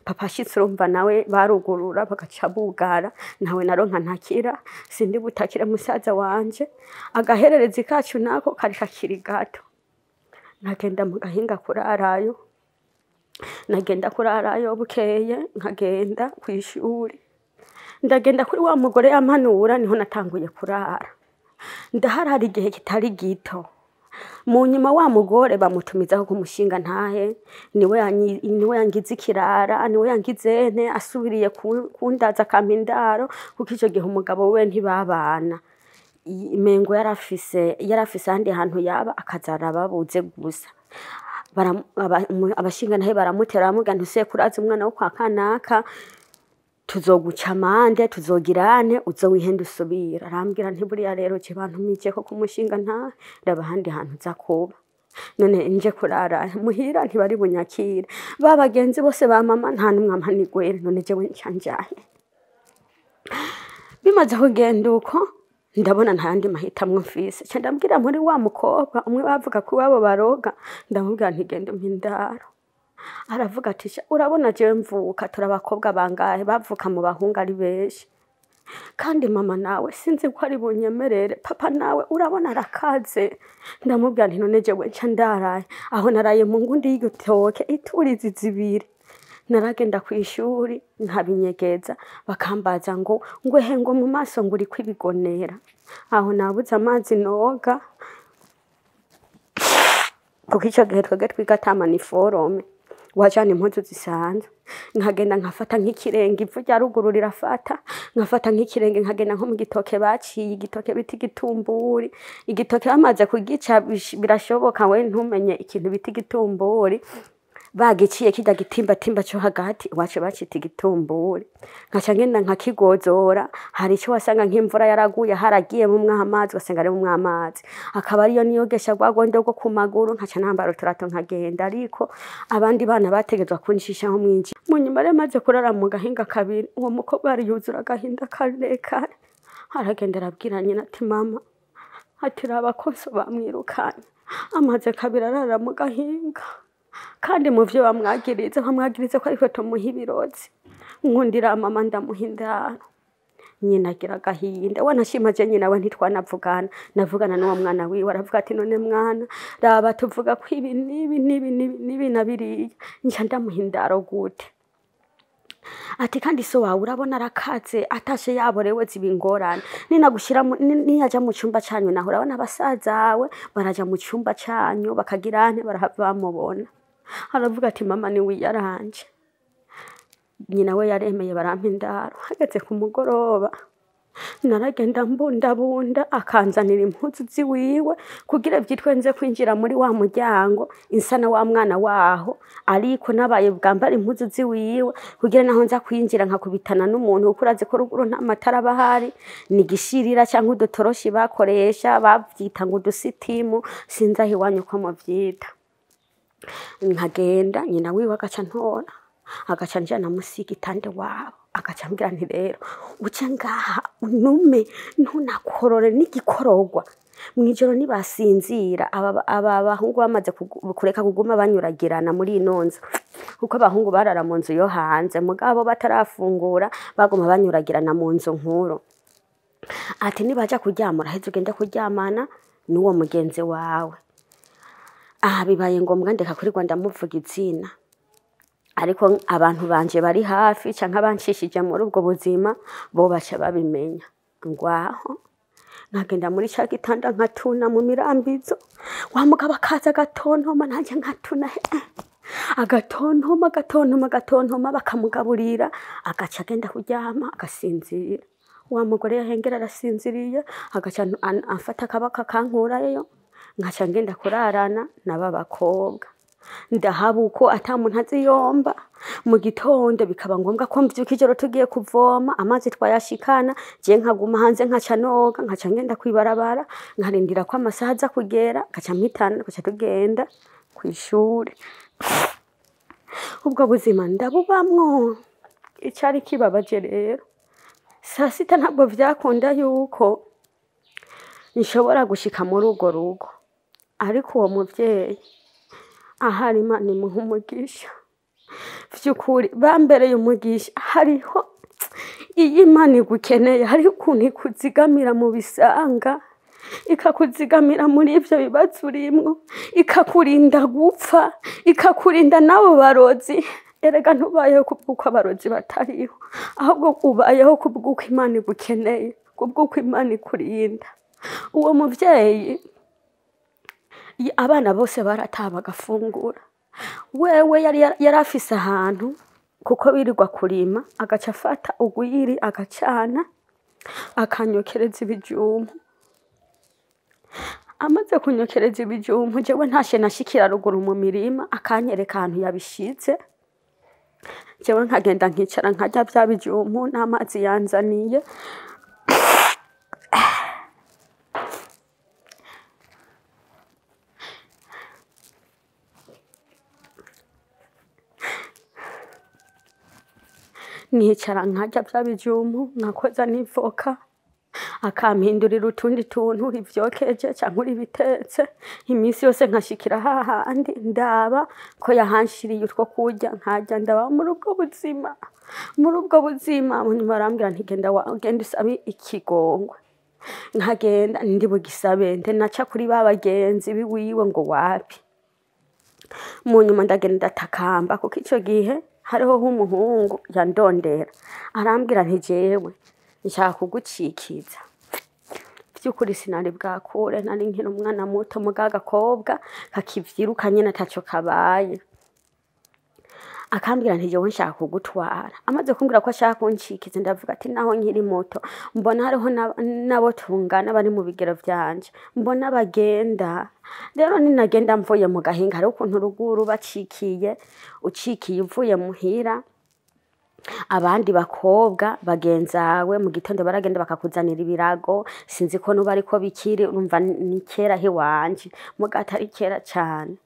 Papa ashitse, urumva nawe barugurura bagaca bugara, nawe naronka ntakira, sindi butakire musaza wanje. Agahererezi kacu nako kari kakiri gato, nkagenda mu gahinga kurarayo. Nagenda kurarayo, bukeye nkagenda kw'ishuri. Ndagenda kuri wa mugore yampanura, niho natanguye kurara. Ndaharara igihe kitari gito. Mu nyuma wa mugore bamutumizaho kumushinga ntahe, niwe yangize ikirara, niwe yangize ente, asubiriye kundaza akampa indaro, kuko ico gihe umugabo we ntibabana. Imengo yarafise ahandi hantu yaba, akaza arababuze gusa. Abashingantahe baramutera, baramubwira nti: "Usiye kuraza umwana wo kwa kanaka, tuzoguca amande, tuzogirane, uzowihenda usubira." Arambwira nti: "Buriya rero je bantumijeko kumushinga ntahe, raba ahandi hantu uza kuba. None nje kurara muhira ntibari bunyakire, ba bagenzi bose ba mama nta n'umwe ampa nigwere, none jewe nca njahe?" Bimaze kugenda uko, ndabona nta yandi mahitamwo mfise, nca ndabwira muri wa mukobwa umwe bavuga ko iwabo baroga, ndamubwira nti: "Genda umpe indaro." Aravuga ati: "Sha, urabona jewe mvuka turi abakobwa bangahe, bavuka mu bahungu ari benshi, kandi mama nawe sinzi ko ari bunyemerere, papa nawe urabona arakaze." Ndamubwira nti: "None jewe nca ndaraye aho?" Naraye mu ngundi y'igitoke iturizi zibiri. Naragenda kw'ishuri nkabinyegeza, bakambaza ngo ngwehe, ngo mu maso ngo uriko ibigonera. Aho nabuze amazi noga, kuko ico gihe twebwe twiga ata ma uniforme, wajana impuzu zisanzwe. Nkagenda nkafata nk'ikirenge, ivu rya ruguru rirafata, nkafata nk'ikirenge nkagenda nko mu gitoke baciye, igitoke bita igitumburi. Igitoke bamaze kugica, birashoboka we ntumenye ikintu bita igitumburi. Bagiciye kirya gitimbatimba co hagati, iwacu bacita igitumburi, nkaca ngenda nkakigozora. Hari ico wasanga nk'imvura yaraguye haragiyemwo amazi, ugasanga harimwo amazi, akaba ariyo niyogesha rwa rwondo rwo ku maguru, nkaca nambara uturato nkagenda. Ariko abandi bana bategerezwa kuncishaho mwinjira. Mu nyuma rero maze kurara mu gahinga kabiri, uwo mukobwa yari yuzura agahinda karekare, aragenda arabwira nyina ati mama, ati raba ko so bamwirukanye, amaze kabiri arara mu gahinga, kandi mu vyo bamwagiriza bamwagiriza ko ariko tumuha ibirozi. Nkundira mama ndamuha indaro. Nyina agira agahinda, wanashima je nyina we ntitwanavugana, navugana n'uwo mwana wiwe, aravuga ati none mwana raba tuvuga ko ibi n'ibi n'ibi n'ibi n'ibi na biriya, nca ndamuha indaro gute? Ati kandi so wawe urabona arakaze, atashe yaborewe ziba ingorane, ninagushira niyaja mu cumba canyu naho urabona abasazawe baraja mu cumba canyu bakagira nte, barahava bamubona. Aravuga ati mama ni wiyaranje. Nyina we yaremeye barampa indaro. Hageze ku mugoroba naragenda mbundabunda, akanzanira impuzu ziwiwe kugira vyitwe nze kwinjira muri wa muryango insa na wa mwana waho, ariko nabaye bwambara impuzu ziwiwe kugira naho nza kwinjira nkakubitana n'umuntu, kuko urazi ko ruguru nta matara aba ahari, ni igishirira canke udutoroshi bakoresha bavyita ngo udusitimu, sinzi aho iwanyu uko muvyita. Nkagenda nyina wiwe agaca ntora, agaca njana musi y'igitanda iwabo, agaca ambwira nti rero uce ngaha unume ntunakorore n'igikororwa. Mw'ijoro nibasinzira aba bahungu bamaze kureka kuguma banyuragirana muri ino nzu, kuko abahungu barara mu nzu yo hanze, mugabo batarafungura baguma banyuragirana mu nzu nkuru. Ati nibaja kuryama uraheza ugende kuryamana n'uwo mugenzi wawe. Aha bibaye ngombwa ndeka kurirwa ndamuvuga izina, ariko abantu banje bari hafi canke abancishije muri ubwo buzima bo baca babimenya. Ngwaho nkagenda muri ca gitanda nkatuna mu mirambizo, wa mugabo akaza agatontoma, nanje nkatuna, agatontoma agatontoma agatontoma, bakamugaburira agaca agenda kuryama agasinzira. Wa mugore yahengera arasinziriye, agaca amfata akaboko akankurayo, nkaca ngenda kurarana n'aba bakobwa. Ndahaba uko ata muntu aziyomba. Mu gitondo bikaba ngombwa ko mvyuka ijoro tugiye kuvoma, amazi twayashikana, je nkaguma hanze nkaca noga, nkaca ngenda kwibarabara, nkarindira ko amasaha aza kugera, nkaca mpitana, tugaca tugenda kw'ishure. Ubwo buzima ndabubamwo. Icari kibabaje rero, saa sita ntabwo vyakunda yuko nshobora gushika muri urwo rugo, ariko uwo muvyeyi ahari Imana imuha umugisha. Vy'ukuri bambereye umugisha. Hariho iyo Imana igukeneye, hariho ukuntu ikuzigamira mu bisanga, ikakuzigamira muri ivyo bibazo urimwo, ikakurinda gupfa, ikakurinda n'abo barozi. Erega ntubayeho kubw'uko abarozi batariho, ahubwo ubayeho kubw'uko Imana igukeneye, kubw'uko Imana ikurinda. Uwo muvyeyi abana bose barataha bagafungura, wewe yari afise ahantu kuko birirwa kurima, agaca afata urwiri agacana, akanyokereza ibijumbu. Amaze kunyokereza ibijumbu, jewe ntashe nashikira ruguru mu mirima, akanyereka ahantu yabishize, jewe nkagenda nkicara nkarya vya bijumbu n'amazi yanzaniye. Nkicara nkarya vya bijumbu, nkakoza n'ivoka, akampindurira utundi tuntu, ivyokeje canke ibitetse. Iminsi yose nkashikira hahandi ndaba ko yahanshiriye utwo kurya, nkarya. Ndaba muri ubwo buzima, muri ubwo buzima. Munyuma arambwira nti genda genda usabe ikigongwe. Nkagenda ndi bugisabe nte, naca kuri ba bagenzi biwiwe ngo wapi. Mu nyuma ndagenda ndatakamba, kuko ico gihe hariho nk'umuhungu yandondera, arambwira nti jewe nshaka kugucikiza. Vy'ukuri sinari bwakure, nari nkiri umwana muto, muga agakobwa kakivyiruka nyene ataco kabaye. Akambwira nti jewe nshaka kugutwara. Amaze kumbwira ko ashaka kunshikiza, ndavuga ati naho nkiri muto mbona hariho n'abo tungana bari mu bigero vyanje, mbona bagenda. Rero ninagenda mvuye mu gahinga, hariho ukuntu ruguru bacikiye, ucikiye uvuye muhira, abandi bakobwa bagenzawe mu gitondo baragenda bakakuzanira ibirago. Sinzi ko nuba ariko bikiri, urumva ni kera hiwanje, muga atari kera cane.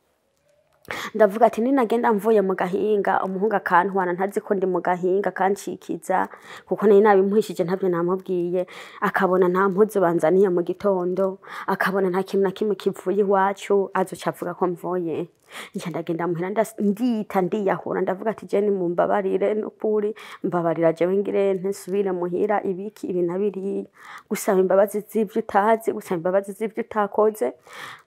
Ndavuga ati ninagenda mvuye mu gahinga, umuhungu akantwara ntazi ko ndi mu gahinga, akanshikiza, kuko nari nabimuhishije ntavyo namubwiye, akabona nta mpuzu banzaniye mu gitondo, akabona nta kintu na kimwe kivuye iwacu, azoca avuga ko mvuye. Nca ndagenda muhira, ndita ndiyahura, ndavuga ati je nimumbabarire nukuri, mbabarira jewe ngire nsubire muhira, ibiki ibi na biriya. Gusaba imbabazi z'ivyo utazi, gusaba imbabazi z'ivyo utakoze.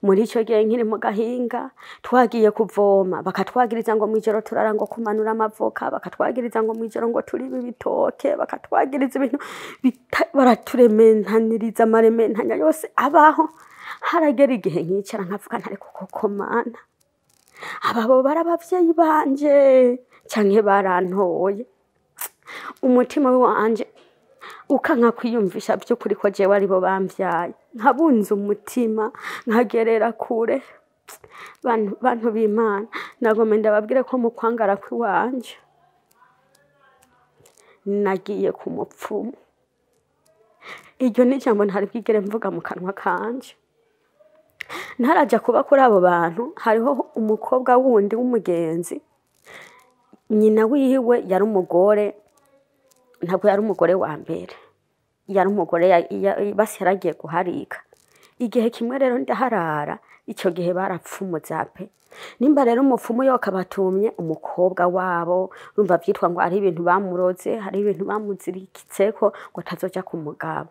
Muri ico gihe nkiri mu gahinga, twagiye kuvoma, bakatwagiriza ngo mw'ijoro turara ngo kumanura amavoka, bakatwagiriza ngo mw'ijoro ngo turibe ibitoke, bakatwagiriza ibintu baraturementaniriza amarementanya yose abaho. Haragera igihe nkicara nkavuga ntari koko Mana, aba bo bari abavyeyi banje canke barantoye? Umutima wanje ukanka kwiyumvisha vy'ukuri ko jewe aribo bamvyaye, nkabunza umutima nkagerera kure. Bantu b'Imana, nagomba ndababwire ko mu kwangara kw'iwanje nagiye ku mupfumu. Iryo ni ijambo ntari bwigere mvuga mu kanwa kanje. Ntaraja kuba kuri abo bantu, hariho umukobwa wundi w'umugenzi, nyina wiwe yari umugore, ntabwo yari umugore wa mbere, yari umugore basi yaragiye guharika. Igihe kimwe rero ndaharara, ico gihe barapfumuza pe. Nimba rero umupfumu yokabatumye umukobwa wabo, urumva vyitwa ngo ari ibintu bamuroze, hari ibintu bamuzirikitseko ngo atazoja ku mugabo.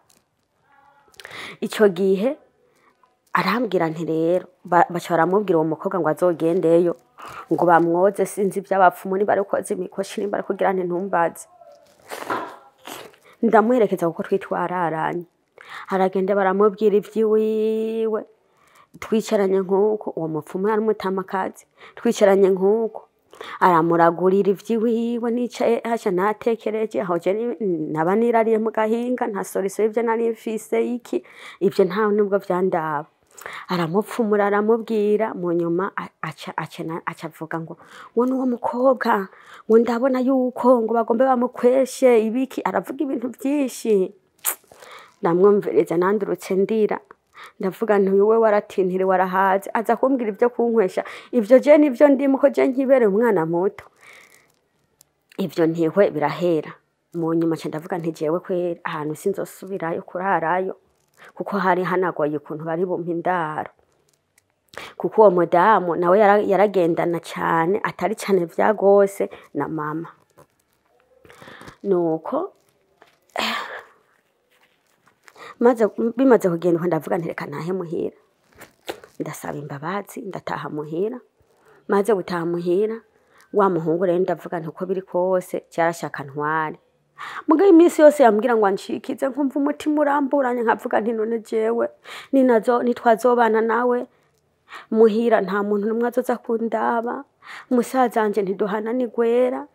Ico gihe arambwira nti rero baca baramubwira uwo mukobwa ngo azogendeyo ngo bamwoze, sinzi ivy'abapfumu niba ari koza imikoshi, nimba ari kugira nti ntumbaze. Ndamuherekeza kuko twitwararanye. Aragenda baramubwira ivy'iwiwe, twicaranye nk'uko uwo mupfumu yari umutamakazi, twicaranye nk'uko aramuragurira ivy'iwiwe, nicaye hasha natekereje aho je naba nirariye mu gahinga, nta soriso y'ivyo nari mfise iki, ivyo nta nubwo vyandaba. Aramupfumura aramubwira, mu nyuma aca avuga ngo ngo n'uwo mukobwa ngo ndabona yuko ngo bagombe bamukweshe ibiki, aravuga ibintu vyinshi. Ndamwumviriza nandurutse ndira, ndavuga nti uyu we waratintire warahaze, aza kumbwira ivyo kunkwesha, ivyo je nivyo ndimo ko je nkibereye umwana muto, ivyo ntihwe birahera. Mu nyuma nca ndavuga nti jewe kweri ahantu sinzosubirayo kurarayo, kuko hari hanagoye ukuntu bari bumpe indaro, kuko uwo mudamu nawe yaragendana cane, atari cane vya gose na mama. Nuko bimaze kugenda ndavuga nti reka ntahe muhira, ndasaba imbabazi ndataha muhira. Maze gutaha muhira, wa muhungu rero ndavuga nti uko biri kose cyarashaka ntware. Mugabo iminsi yose yambwira ngo anshikize, nkumva umutima uramburanye, nkavuga nti none jewe nitwazobana nawe muhira nta muntu n'umwe azoza kundaba, musaza wanje ntiduhana nigwera,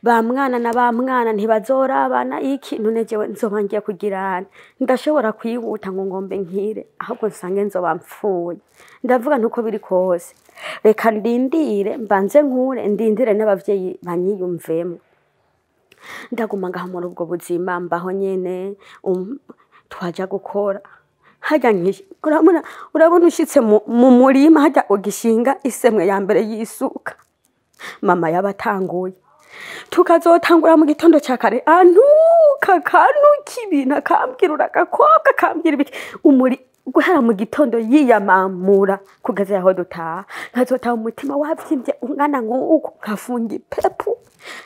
ba mwana na ba mwana ntibazorabana iki, none jewe nzoba ngiye kugirana, ndashobora kwihuta ngo ngombe nkire, ahubwo nsange nzoba mpfuye. Ndavuga nti uko biri kose reka ndindire mbanze nkure, ndindire n'abavyeyi banyiyumvemo. Ndaguma ngaho muri ubwo buzima mbaho nyene, twaja gukora harya nkishi, urabona ushitse mu murima harya ugishinga isemwe ya mbere y'isuka, mama yabatanguye, tukazotangura mu gitondo ca kare, anuka kanuka ibintu, akambwira uragakobwa, akambwira ibiki, umuri guhera mu gitondo yiyamamura kugeza yaho dutaha, nkazotaha umutima wavyimbye ungana nk'uku, nkafunga ipepu,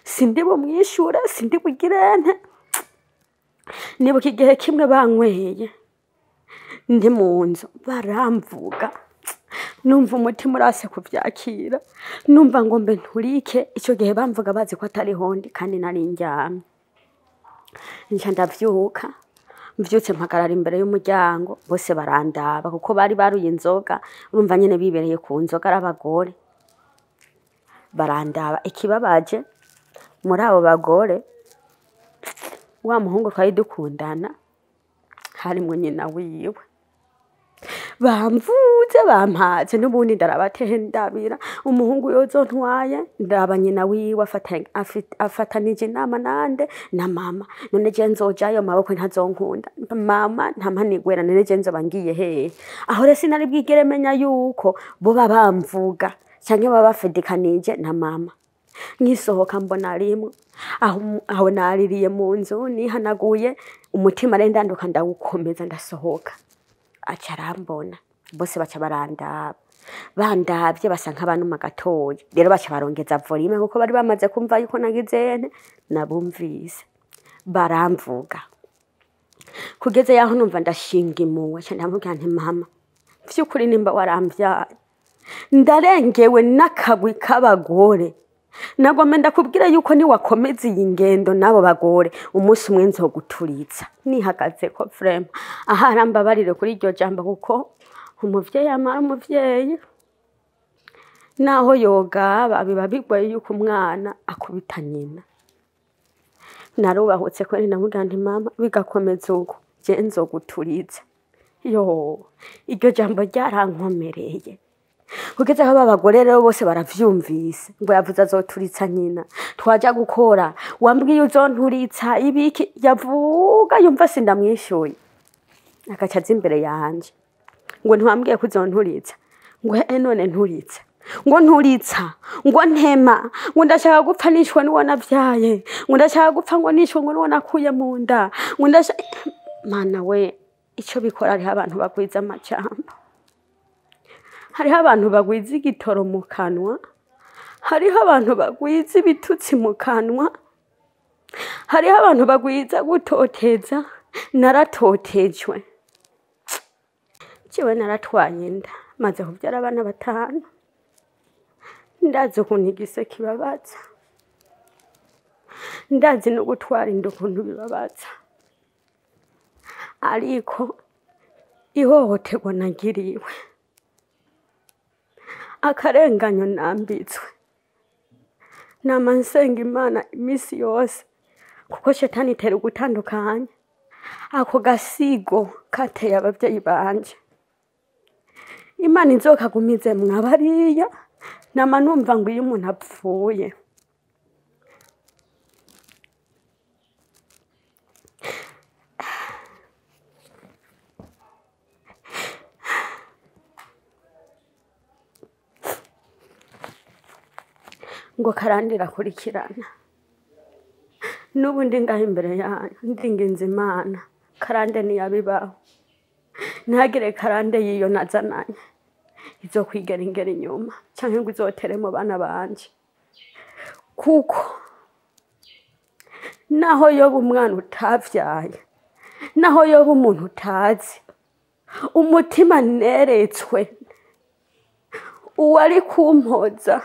sindi bumwishure, sindi bugirente. Nibuka igihe kimwe banyweye ndi mu nzu baramvuga, numva umutima urase kuvyakira, numva ngo mbe nturike. Ico gihe bamvuga bazi ko atariho ndi kandi nari ndyamye. Nca ndavyuka, mvyutse mpagarara imbere y'umuryango, bose barandaba kuko bari baruye inzoga, urumva nyene bibereye ku nzoga ari abagore. Barandaba, ikibabaje Muri abo bagore, wa muhungu twari dukundana harimwo nyina wiwe. Bamvuze bampaze, n'ubundi ndarabatendabira umuhungu yozontwaye, ndaba nyina wiwe afatanije inama nande na mama. None je nzojayo maboko ntazonkunda, mama ntampanigwera, none je nzoba ngiye hehe? Aho rero sinari bwigere menya yuko boba bamvuga canke baba bafedikanije na mama. Nkisohoka mbona rimwe aho naririye mu nzu nihanaguye umutima, rero ndanduka ndawukomeza ndasohoka. Aca arambona, bose baca barandaba, bandavye basa nk'abanuma gatoya. Rero baca barongeza volume kuko bari bamaze kumva yuko nagizene nabumvise baramvuga. Kugeze yaho numva ndashinga impuhwe, nca ndamubwira nti mama, vy'ukuri nimba waramvyaye, ndarengewe n'akagwi k'abagore. Nagomba ndakubwira yuko niwakomeza iyi ngendo n'abo bagore, umunsi umwe nzoguturitsa. Nihagazeko vraiment, aha arambabarire kuri iryo jambo, kuko umuvyeyi amara umuvyeyi naho yogaba biba bigoye yuko umwana akubita nyina. Narubahutse kweri, ndamubwira nti mama, bigakomeza uko je nzoguturitsa. Yo, iryo jambo ryarankomereye. Kugeza aho abagore rero bose baravyumvise ngo yavuze azoturitsa nyina. Twaja gukora, wambwiye uzonturitsa ibiki, yavuga yumva sindamwishuye, agaca aza imbere yanje ngo ntiwambwiye ko uzonturitsa, ngo he none nturitsa, ngo nturitsa, ngo ntema, ngo ndashaka gupfa nishwe n'uwo navyaye, ngo ndashaka gupfa ngo nishwe ngo n'uwo nakuye mu nda, ngo ndashaka. Mana we, ico bikora, hariho abantu bagwiza amajambo, hariho abantu bagwiza igitoro mu kanwa, hariho abantu bagwiza ibitutsi mu kanwa, hariho abantu bagwiza gutoteza. Naratotejwe jewe, naratwaye inda, maze kuvyara abana 5. Ndazi ukuntu igise kibabaza, ndazi no gutwara inda ukuntu bibabaza, ariko ihohoterwa nagiriwe, akarenganyo nambitswe, nama nsenga Imana imisi yose, kuko shetani itera ugutandukanya. Ako gasigo kateye abavyeyi banje, Imana izokagumize mwabariya. Nama numva ngo iyo umuntu apfuye ngo karandira akurikirana. N'ubu ndi ngaho imbere yanyu ndinginze Imana, karande ntiyabibaho, ntihagire karande y'iyo nazananye izokwigera ingera inyuma canke ngo izotere mu bana banje, kuko naho yoba umwana utavyaye, naho yoba umuntu utazi, umutima neretswe uwari kumpoza,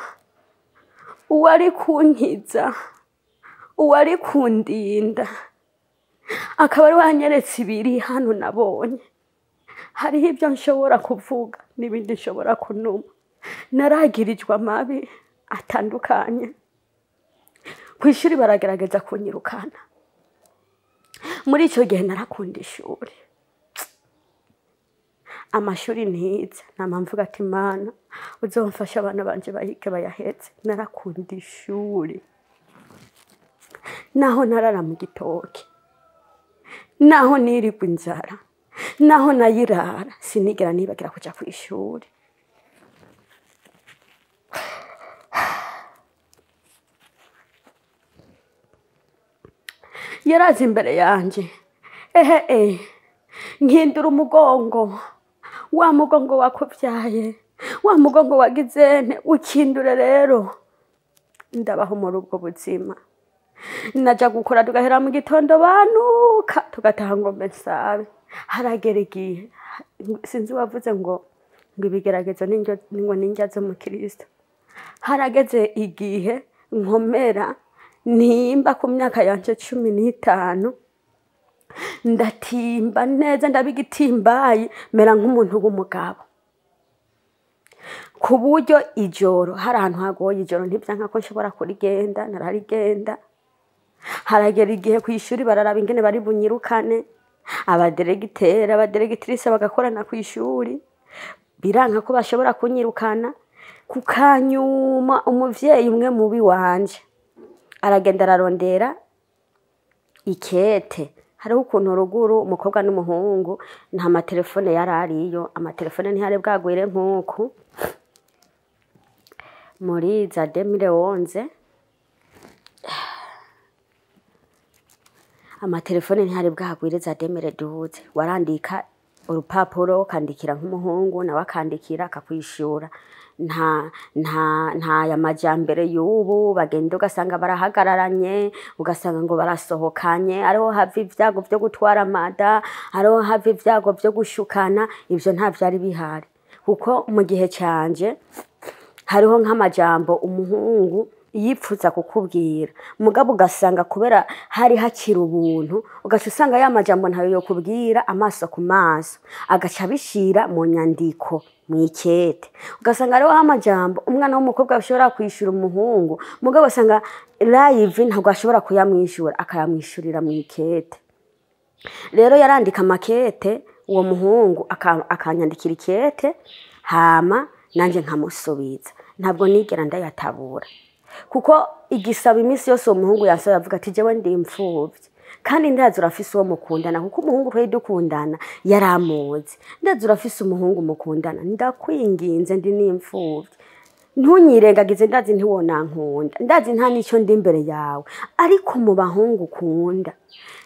uwari kunkiza, uwari kundinda, akaba ari wanyeretse ibiri hano nabonye. Hariho ibyo nshobora kuvuga n'ibindi nshobora kunuma. Naragirijwe amabi atandukanye kw'ishuri, baragerageza kunyirukana. Muri icyo gihe narakunda ishuri, amashuri ntize nama mvuga ati Imana uzomfashe abana banje bayige bayahetse. Narakunda ishuri, naho narara mu gitoki, naho nirirwa inzara, naho nayirara, sinigera nibagira kuja kw'ishuri. Yaraza imbere yanje, ehe nkindura umugongo, wa mugongo wakuvyaye, wa mugongo wagizene ukindure. Rero ndabaho muri ubwo buzima, naja gukora tugahera mu gitondo banuka, tugataha ngo mbe nsabe. Haragera igihe, sinzi uwavuze ngo ibigeragezo ngo n'indya zo mu Kristo. Harageze igihe nkomera ntimba ku myaka yanje 15, ndatimba neza, ndabigitimbaye, mera nk'umuntu w'umugabo, ku buryo ijoro hari ahantu hagoye, ijoro ntibyanka ko nshobora kurigenda, nararigenda. Haragera igihe ku ishuri bararaba ingene bari bunyirukane, abaderegiteri, abaderegitrice bagakorana ku ishuri, biranka ko bashobora kunyirukana. Ku kanyuma umuvyeyi umwe mubi wanje aragenda ararondera ikete. Hariho ukuntu ruguru umukobwa n'umuhungu nta matelefone yari ariyo, amatelefone ntiyari bwagwire nk'uku muri za 2011, amatelefone ntiyari bwagwire za 2012. Warandika urupapuro ukandikira nk'umuhungu, nawe akandikira akakwishura. Nta ya majambere y'ubu bagenda ugasanga barahagararanye, ugasanga ngo barasohokanye, ariho hava ivyago vyo gutwara amada, ariho hava ivyago vyo gushukana. Ivyo nta vyari bihari, kuko mu gihe canje hariho nk'amajambo umuhungu yipfuza kukubwira, mugabo ugasanga kubera hari hakiri ubuntu, ugaca usanga ya majambo ntayo yokubwira amaso ku maso, agaca abishira mu nyandiko mw'ikete. Ugasanga hariho amajambo umwana w'umukobwa ashobora kwishura umuhungu, mugabo usanga live ntabwo ashobora kuyamwishura, akayamwishurira mw'ikete. Rero yarandika amakete, uwo muhungu akanyandikira ikete, hama nanje nkamusubiza. Ntabwo nigera ndayatabura, kuko igisaba iminsi yose uwo muhungu yansaba avuga ati jewe ndi imfuvyi, kandi ndazi urafise uwo mukundana, kuko umuhungu twari dukundana yaramuzi. Ndazi urafise umuhungu mukundana, ndakwinginze ndi n'imfuvyi, ntunyirengagize, ndazi ntiwonankunda, ndazi nta n'ico ndi imbere yawe, ariko mu bahungu ukunda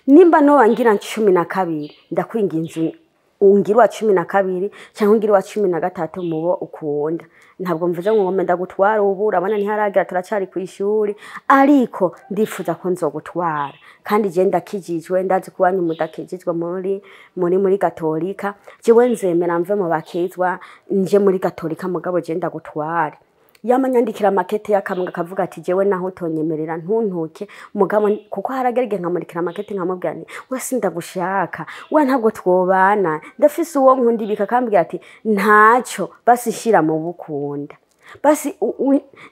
nimba noba ngira 12, ndakwinginze ungira uwa 12 canke ungira uwa 13 mubo ukunda. Ntabwo mvuze ngo ngombe ndagutwara ubu, urabona ntiharagera, turacari kw'ishuri, ariko ndifuza ko nzogutwara. Kandi je ndakijijwe, ndazi ko iwanyu mudakijijwe muri gatolika, jewe nzemera mve mu bakizwa nje muri gatolika, mugabo je ndagutware. Yama nyandikira amakete y'akamwe akavuga ati jewe naho utonyemerera ntuntuke, mugabo kuko haragera igihe nkamurikira amakete nkamubwira nti we sindagushaka, we ntabwo twobana, ndafise uwo nkunda ibika, akambwira ati ntaco, basi shira mu bukunda. Basi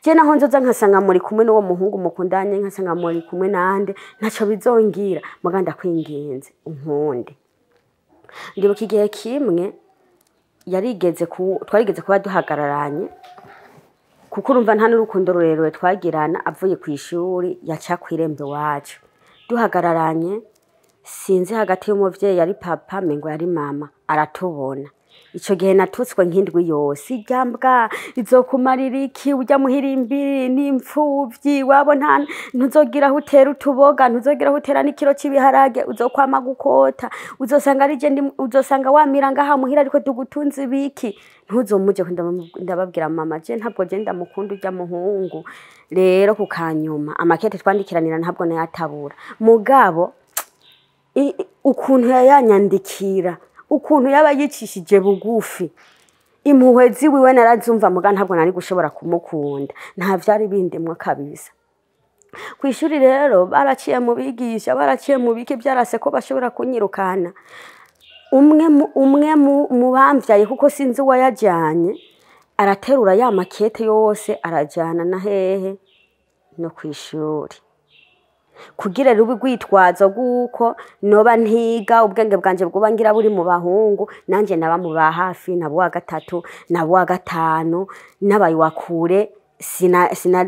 je naho nzoza nkasanga muri kumwe n'uwo muhungu mukundanye, nkasanga muri kumwe nande, ntaco bizongira, muga ndakwinginze unkunde. Ndibuka igihe kimwe twarigeze kuba duhagararanye, kuko urumva nta n'urukundo rurerure twagirana, avuye kw'ishuri yaca kw'irembo iwacu. Duhagararanye, sinzi hagati y'umuvyeyi yari papa mengo yari mama, aratubona. Ico gihe natutswe nk'indwi yose, irya mbwa izokumarira iki, urya muhirimbiri n'imfuvyi, wabo nta ntuzogira aho utera utuboga, ntuzogira aho utera n'ikiro c'ibiharage, uzokwama gukota, uzosanga ari je ndi, uzosanga wamira ngaha muhira ariko tugutunze ibiki. Ntuzomuje. Ndababwira mama, je ntabwo je ndamukunda urya muhungu. Rero ku kanyuma amakete twandikiranira ntabwo nayatabura, mugabo ukuntu yayanyandikira, ukuntu yaba yicishije bugufi, impuhwe ziwiwe narazumva, muga ntabwo nari gushobora kumukunda, nta vyari bindimwo kabisa. Kw'ishuri rero baraciye mu bigisha, baraciye mu biki, vyarase ko bashobora kunyirukana. Umwe mu bamvyaye, kuko sinzi uwayajanye, araterura ya makete yose arajana na hehe no kw'ishuri, kugira rube urwitwazo rw'uko noba ntiga, ubwenge bwanje bwoba ngira buri mu bahungu, nanje naba mu ba hafi, naba uwa gatatu, naba uwa gatanu, nabaye uwa kure,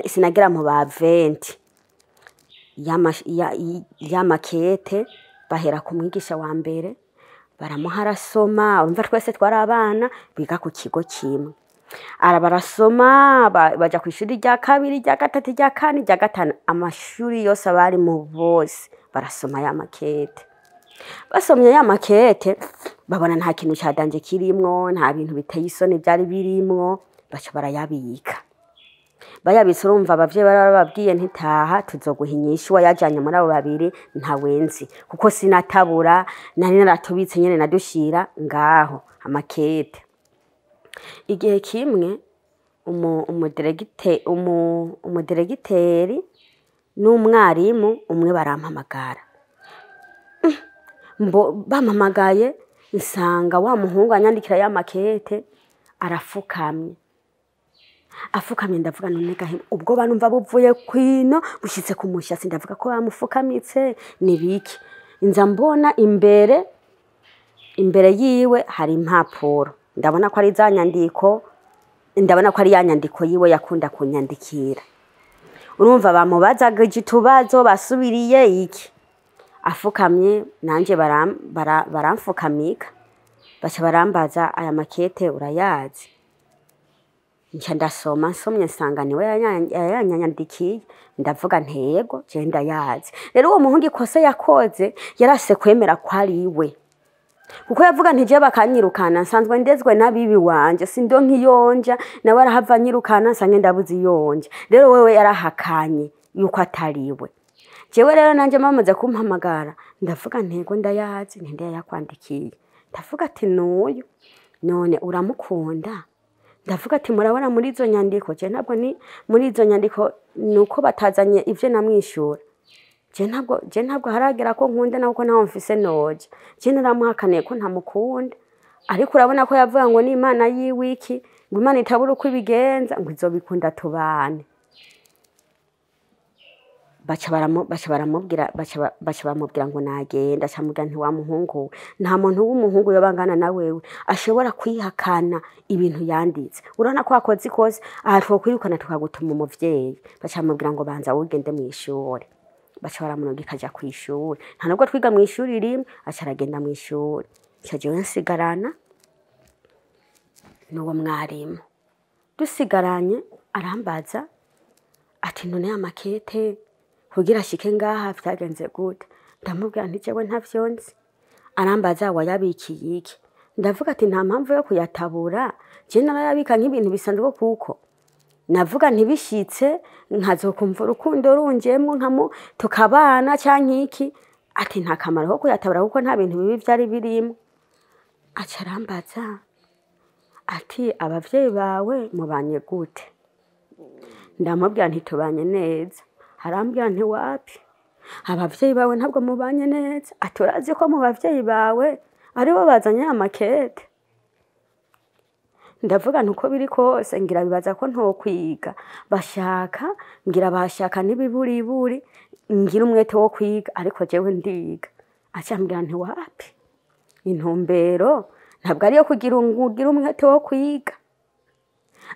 sinagera mu ba 20. Ya makete bahera ku mwigisha wa mbere baramuha arasoma. Urumva twese twari abana biga ku kigo kimwe, barasoma, baja kw'ishuri rya kabiri, rya gatatu, rya kane, rya gatanu, amashuri yose abari mu bose barasoma ya makete. Basomye ya makete babona nta kintu ca danje kirimwo, nta bintu biteye isoni vyari birimwo, baca barayabika. Bayabitse, urumva abavyeyi bari bababwiye ntitaha tuzoguha inyishu, wayajanye muri abo babiri ntawenzi, kuko sinatabura, nari naratubitse nyene nadushira ngaho amakete. Igihe kimwe umudiregiteri n'umwarimu umwe barampamagara. Bampamagaye nsanga wa muhungu anyandikira ya makete arafukamye. Afukamye ndavuga none gahe ubwo banumva buvuye kwino bushitse ku mushatsi, ndavuga ko bamufukamitse ni biki? Nza mbona imbere yiwe hari impapuro, ndabona ko ari za nyandiko, ndabona ko ari ya nyandiko yiwe yakunda kunyandikira. Urumva bamubazaga itubazo basubiriye iki, afukamye nanje baramfukamika, baca barambaza aya makete urayazi? Nca ndasoma, nsomye nsanga niwe yayanyandikiye, ndavuga ntego je ndayazi. Rero uwo muhungu ikosa yakoze yarase kwemera ko ari iwe, kuko yavuga nti je bakanyirukana nsanzwe ndezwe n'abibi wanje, sindo nkiyonja nawe arahava anyirukana nsange ndabuze iyonja. Rero wewe yarahakanye yuko atariwe. Jewe rero nanje bamaze kumpamagara ndavuga ntego ndayazi, ninde yayakwandikiye? Ndavuga ati nuyu. None uramukunda? Ndavuga ati murabona muri izo nyandiko, je ntabwo ni muri izo nyandiko nuko batazanye ivyo namwishura. Je ntabwo haragera ko nkunda nawe ko ntaho mfise noja. Je naramuhakaniye ko ntamukunda, ariko urabona ko yavuga ngo ni Imana yiwe iki, ngo Imana itabura uko ibigenza, ngo izobikunda tubane. Baca baramubwira ngo nagenda. Aca amubwira nti wa muhungu we, nta muntu w'umuhungu yoba angana na wewe ashobora kwihakana ibintu yanditse. Urabona ko wakoze ikosa, aha twokwirukana tukagutuma umuvyeyi. Baca bamubwira ngo banza wugende mw'ishure. Baca baramurungika aja kw'ishure. Nta nubwo twiga mw'ishuri rimwe, aca aragenda mw'ishure. Nca jewe nsigarana n'uwo mwarimu. Dusigaranye arambaza ati none aya makete kugira ashike ngaha vyagenze gute? Ndamubwira nti jewe ntavyo nzi. Arambaza wayabikiye iki? Ndavuga ati nta mpamvu yo kuyatabura, je narayabika nk'ibintu bisanzwe, kuko navuga ntibishitse nkazokumva urukundo runjemwo nkamu tukabana canke iki. Ati nta kamaro ko kuyatabura kuko nta bintu bibi vyari birimwo. Aca arambaza ati abavyeyi bawe mubanye gute? Ndamubwira nti tubanye neza. Arambwira nti wapi, abavyeyi bawe ntabwo mubanye neza. Ati urazi ko mu bavyeyi bawe aribo bazanye amakete? Ndavuga nti uko biri kose ngira bibaza ko ntokwiga, bashaka ngira bashaka n'ibiburiburi ngira umwete wo kwiga, ariko jewe ndiga. Aca ambwira nti wapi, intumbero ntabwo ariyo kugira ugire umwete wo kwiga.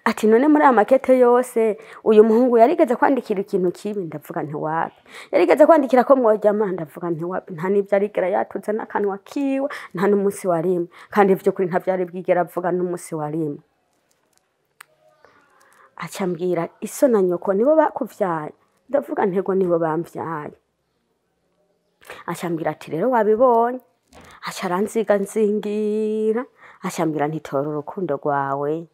Ati none muri aya makete yose uyu muhungu yarigeze kwandikira ikintu kibi? Ndavuga nti wapi. Yarigeze kwandikira ko mworyama? Ndavuga nti wapi. Nta n'ivyo arigera yatuza n'akanwa kiwe, nta n'umunsi wa rimwe. Kandi vy'ukuri ntavyo yari bwigera avuga n'umunsi wa rimwe. Aca ambwira iso na nyoko nibo bakuvyaye? Ndavuga ntego nibo bamvyaye. Aca ambwira ati rero wabibonye. Aca aranziga nzingira, aca ambwira nti tora urukundo rwawe,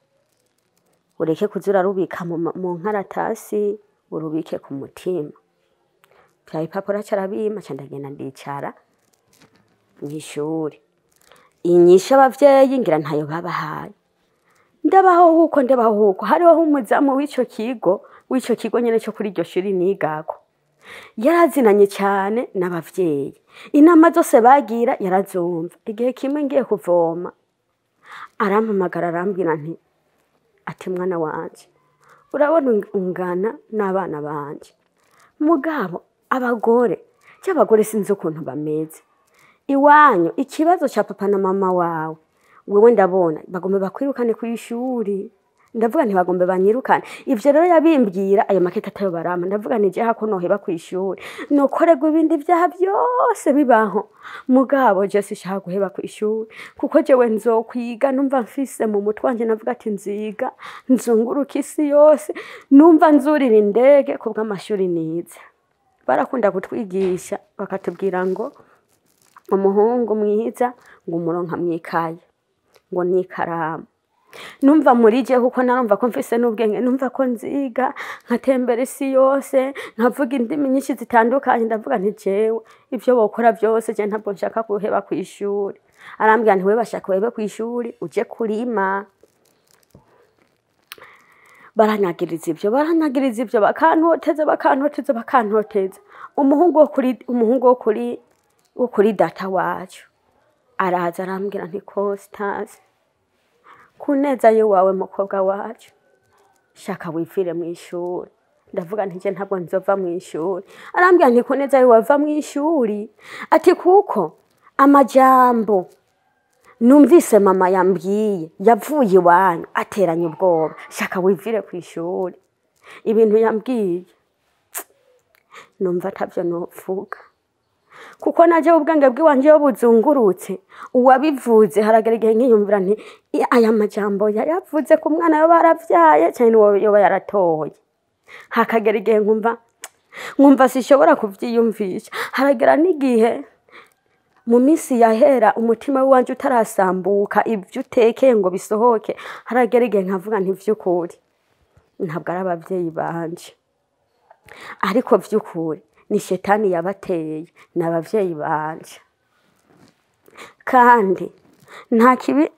ureke kuza urarubika mu nkaratasi, urubike ku mutima. Vya bipapuro aca arabimpa, aca ndagenda ndicara mw'ishure. Inyishu abavyeyi ngira ntayo babahaye. Ndabaho huko, ndabaho huko. Hariho umuzamu w'ico kigo nyene co kuri iryo shuri nigako. Yarazinanye cane n'abavyeyi. Inama zose bagira yarazumva. Igihe kimwe ngiye kuvoma, arampamagara arambwira nti ati mwana wanje, urabona ungana n'abana banje, mugabo abagore cy'abagore sinzi ukuntu bameze iwanyu, ikibazo ca papa na mama wawe wewe ndabona bagombe bakwirukane kw'ishuri. Ndavuga nti bagombe banyirukane. Ivyo rero yabimbwira ayo makete atayo barampa. Ndavuga nti je hako noheba kw'ishuri nokorerwa ibindi vyaha vyose bibaho, mugabo je sinshaka guheba kw'ishuri kuko jewe nzokwiga numva mfise mu mutwe wanje. Navuga ati nziga nzunguruka isi yose, numva nzurira indege kubw'amashuri nize. Barakunda kutwigisha bakatubwira ngo umuhungu mwiza ngo umuronka mwikaye ngo n'ikaramu. Numva muri je kuko narumva ko mfise n'ubwenge, numva ko nziga nkatembera isi yose, nkavuga indimi nyinshi zitandukanye. Ndavuga nti jewe ivyo bokora vyose je ntabwo nshaka guheba kw'ishuri. Arambwira nti we bashaka uhebe kw'ishuri uje kurima. Baranyagiriza ivyo, baranyagiriza ivyo, bakantoteza, bakantoteza, bakantoteza. Umuhungu wo kuri data wacu araza arambwira nti Constance, kuneza yiwawe mukobwa wacu, Shaka wivire mu ishuri. Ndavuga nti je ntabwo nzova mu ishuri. Arambwira nti ko neza wava mu ishuri, ati kuko amajambo numvise mama yambwiye yavuye iwanyu ateranye ubwoba, shaka wivire ku ishuri. Ibintu yambwiye numva atavyo novuga, kuko naje ubwenge bw'iwanje iyo buzungurutse uwabivuze haragera igihe nkiyumvira nti aya majambo yayavuze ku mwana yoba yaravyaye canke n'uwo yoba yaratoye. Hakagera igihe nkumva sishobora kuvyiyumvisha. Haragera n'igihe mu minsi yahera umutima w'iwanje utarasambuka ivyo utekeye ngo bisohoke, haragera igihe nkavuga nti vy'ukuri ntabwo ari abavyeyi banje, ariko vy'ukuri ni shetani yabateye, ni abavyeyi banje. Kandi nta kibi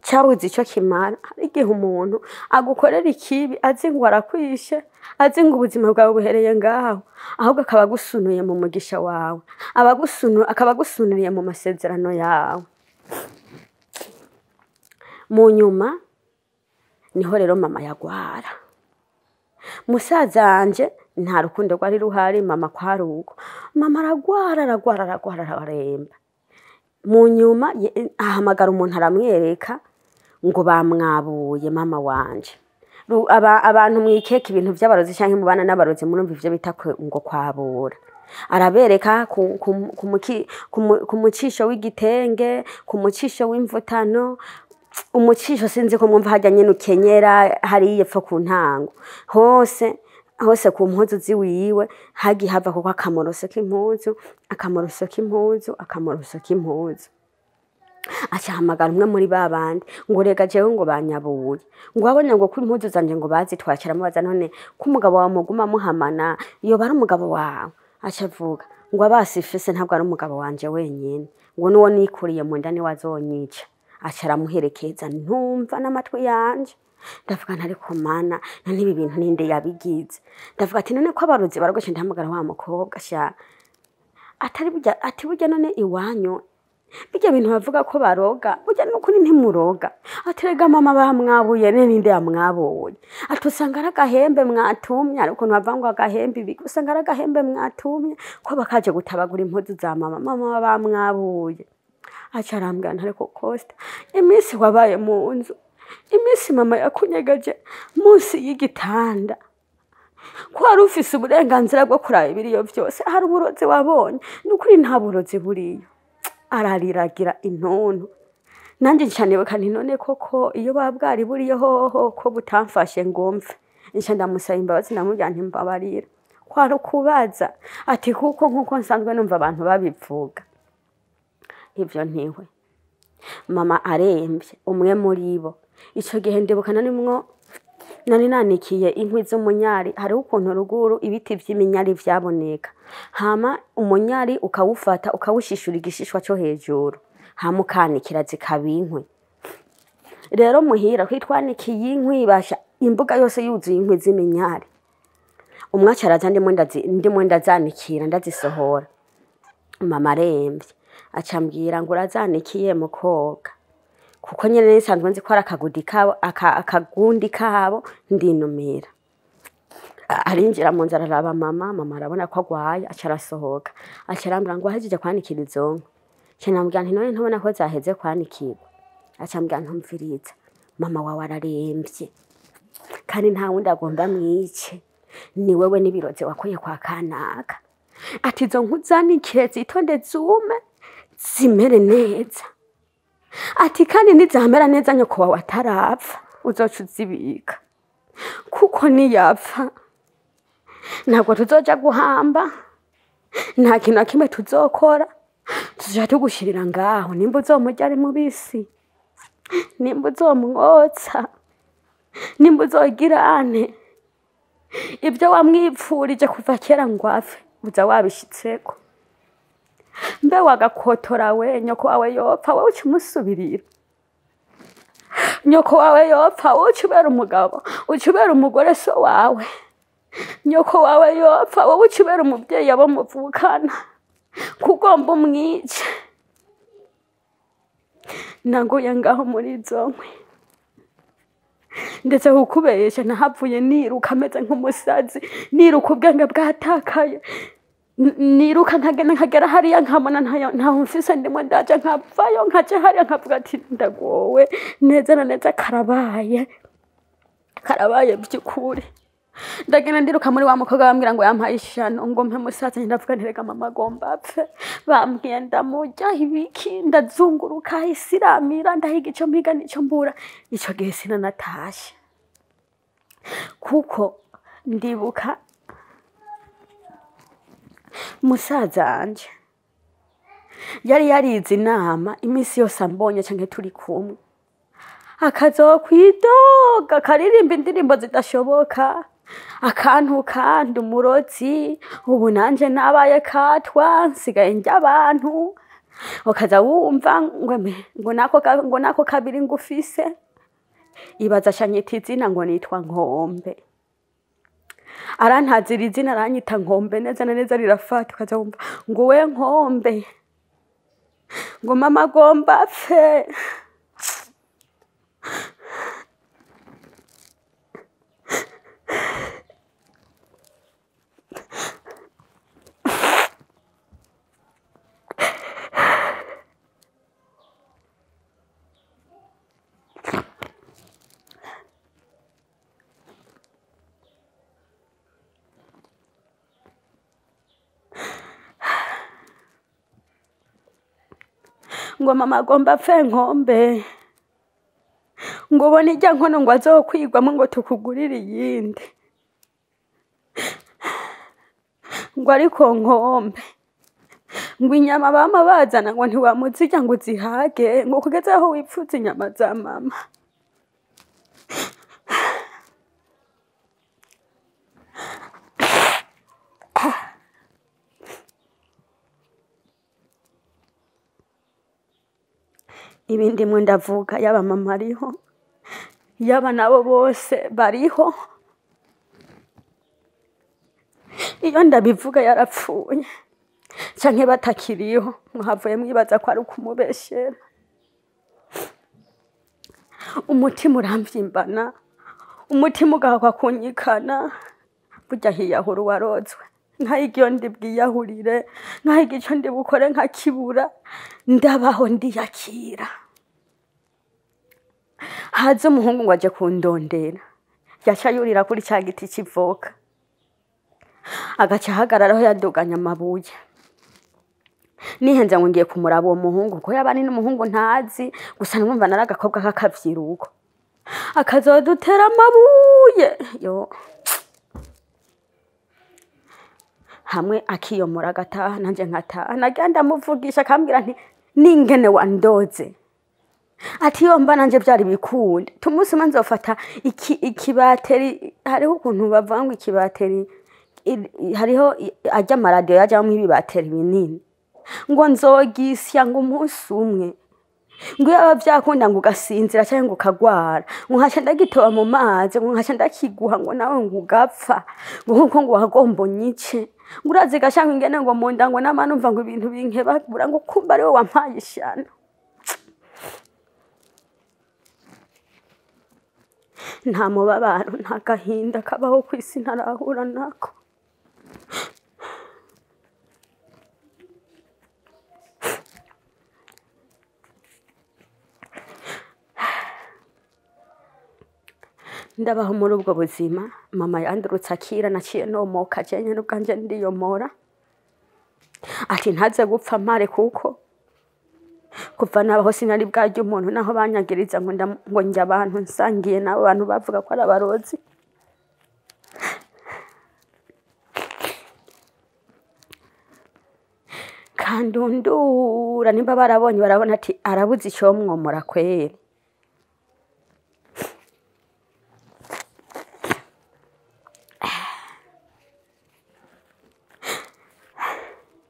cyabuze ico kimara. Hari igihe umuntu agukorera ikibi azi ngo arakwishe, azi ngo ubuzima bwawe buhereye ngaho, ahubwo akaba agusunuye mu mugisha wawe, akaba agusunuriye mu masezerano yawe. Mu nyuma niho rero mama yagwara. Musaza wanje nta rukundo rwari ruhari, mama kwari uko. Mama aragwara, aragwara, aragwara, araremba. Mu nyuma ahamagara umuntu aramwereka ngo bamwabuye mama wanje. Abantu mwikeka ibintu vy'abarozi canke mubana n'abarozi murumva ivyo bita ngo kwabura. Arabereka ku mucisho w'igitenge, ku mucisho w'imvutano, umucisho sinzi ko mwumva harya nyene ukenyera hariya epfo ku ntango. Hose hose ku mpuzu ziwiwe hagiye hava kuko akamoroso k'impuzu, akamoroso k'impuzu, akamoroso k'impuzu. Aca ahamagara umwe muri ba bandi ngo rega jewe ngo banyabuye, ngo wabonye ngo ko impuzu zanje ngo bazitwaye. Aramubaza none ko umugabo wawe muguma muhamana yoba ari umugabo wawe? Aca avuga ngo abasifise ntabwo ari umugabo wanje wenyene, ngo nuwo nikuriye mu nda niwe azonyica. Aca aramuherekeza, ntumva n'amatwi yanje. Ndavuga nti ariko mana, none ibi bintu ninde yabigize? Ndavuga ati none ko abarozi barogoshe. Ndahamagara wa mukobwa sha, atari burya, ati burya none iwanyu bijya bintu bavuga ko baroga, burya nukuri ntimuroga? Aterega mama bamwabuye, ne ninde yamwabuye? Ati usanga ari agahembe mwatumye, ariko ukuntu bavuga ngo agahembe ibi, usanga ari agahembe mwatumye ko bakaje gutabagura impuzu za mama, mama bamwabuye. Aca arambwira nti ariko Costa, iminsi wabaye mu nzu, iminsi mama yakunyegeje munsi y'igitanda, ko wari ufise uburenganzira bwo kuraba ibiriyo vyose, hari uburozi wabonye? Nukuri nta burozi buriyo. Arariragira intuntu. Nanje nca nibuka nti none koko iyo baba bwari buriyo hoho ko butamfashe ngo mfe. Nca ndamusaba imbabazi, ndamubwira nti mbabarira, kwari ukubaza, ati kuko nkuko nsanzwe numva abantu babivuga ivyo ntiwe. Mama aremvye, umwe muri bo ico gihe ndibuka narimwo nari nanikiye inkwi z'umunyari. Hariho ukuntu ruguru ibiti vy'iminyari vyaboneka, hama umunyari ukawufata ukawushishura igishishwa co hejuru, hama ukanikira zikaba inkwi. Rero muhira kwitwanikiye inkwi, basha imbuga yose yuzuye inkwi z'iminyari. Umwe aca araza ndimo ndazanikira ndazisohora. Mama aremvye, aca ambwira ngo urazanikiye mukobwa, kuko nyene nisanzwe nzi ko ari akagudi kabo, akagundi kabo. Ndinumira. Arinjira mu nzu araraba mama, mama arabona ko agwaye, aca arasohoka. Aca arambwira ngo wahejeje kwanikira izo nkwi? Nca ndamubwira nti none ntubona ko zaheze kwanikirwa? Aca ambwira ntumviriza, mama wawe araremvye kandi nta wundi agomba mwice, ni wewe n'ibirozi wakuye kwa kanaka. Ati izo nkwi uzanikire zitonde zume zimere neza, ati kandi nizamera neza nyoko wawe atarapfa uzoca uzibika, kuko niyapfa ntabwo tuzoja guhamba, nta kintu na kimwe tuzokora, tuzoca tugushirira ngaho. Nimba uzomurya ari mubisi, nimba uzomwotsa, nimba uzogira ane, ibyo wamwipfurije kuva kera ngo apfe uza wabishitseko. Mbe wagakotora we, nyoko wawe yopfa wowe uca umusubirira? Nyoko wawe yopfa wowe uca ubera umugabo, uca ubera umugore so wawe? Nyoko wawe yopfa wowe uca ubera umuvyeyi abo muvukana kugomba umwice? Naguye ngaho muri izo nkwi. Ndetse kukubesha nahavuye niruka ameze nk'umusazi, niruka ubwenge bwatakaye, niruka nkagenda nkagera hariya nkabona ntaho mfise, ndimo ndaja nkavayo nkaja hariya nkavuga ati ndagowe neza na neza, karabaye karabaye by'ukuri. Ndagenda ndiruka muri wa mukobwa bambwira ngo yampaye ishano ngo mpe musaza, ndavuga nti rega mama agomba apfe, bambwiye ndamurya ibiki, ndazunguruka isiramira, ndahiga ico mpiga n'ico mbura. Ico gihe sinanatashe kuko ndibuka musaza wanje yari yarize inama iminsi yose ambonye canke turi kumwe akazokwidoga akaririmba indirimbo zidashoboka, akantuka ndi umurozi, ubu nanje nabaye katwa nsigaye ndya abantu, ukaza wumva ngo ngo nako kabiri ngufise. Ibaza acanyita izina ngo nitwa Nkombe, arantazira izina aranyita Nkombe neza na neza rirafata, ukaza wumva ngo we Nkombe, ngo mama agomba apfe. Ngo mama agomba apfe Nkombe, ngo ubone irya nkono ngo azokwigwamwo ngo tukugurire iyindi, ngo ariko Nkombe ngo inyama bama bazana ngo ntiwamuzirya ngo uzihage, ngo kugeza aho wipfuza inyama za mama. Ibindi mwe ndavuga yaba mama ariho yaba nabo bose bariho, iyo ndabivuga yarapfuye canke batakiriho mwahavuye mwibaza ko ari ukumubeshera. Umutima uramvyimbana, umutima ugahakwa kunyikana, burya hiyahura uwarozwe, nkahiga iyo ndibwiyahurire, nkahiga ico ndibukore nkakibura, ndabaho ndiyakira. Haza umuhungu ngo aje kundondera, yaca yurira kuri ca giti c'ivoka, agaca ahagarara aho yaduganye amabuye. Nihenze ngo ngiye kumuraba uwo muhungu kuko yaba ari n'umuhungu ntazi, gusa numva nari agakobwa k'akavyiruko, akazodutera amabuye yo hamwe akiyomora agataha, nanje nkataha. Nagira ndamuvugisha akambwira nti ningene wandoze, ati yomba nanje vyari bikunde tumunsi umwe nzofata ikibateri. Hariho ukuntu bavuga ngo ikibateri, hariho arya amaradiyo yajamwo ibibateri binini, ngo nzogisya ngo umunsi umwe, ngo yaba vyakunda ngo ugasinzira canke ngo ukagwara, ngo nkaca ndagitoba mu mazi, ngo nkaca ndakiguha ngo nawe ngo ugapfa, ngo nkuko ngo wagomba unyice, ngo urazi gashaka ingene ngo munda ngo nama numva ngo ibintu binkebagura, ngo kumba ariwe wampaye ishano. Nta mubabaro nta gahinda kabaho kw'isi ntarahura nako. Ndabaho muri ubwo buzima, mama yandurutse akira, naciye nomoka jenyene ubwanje ndiyomora, ati ntaze gupfa mpare kuko kuva nabaho sinari bwarya umuntu, naho banyagiriza ngo ndya abantu nsangiye nabo bantu bavuga ko ari abarozi. Kandundura nimba barabonye barabona ati arabuze icomwomora kweri.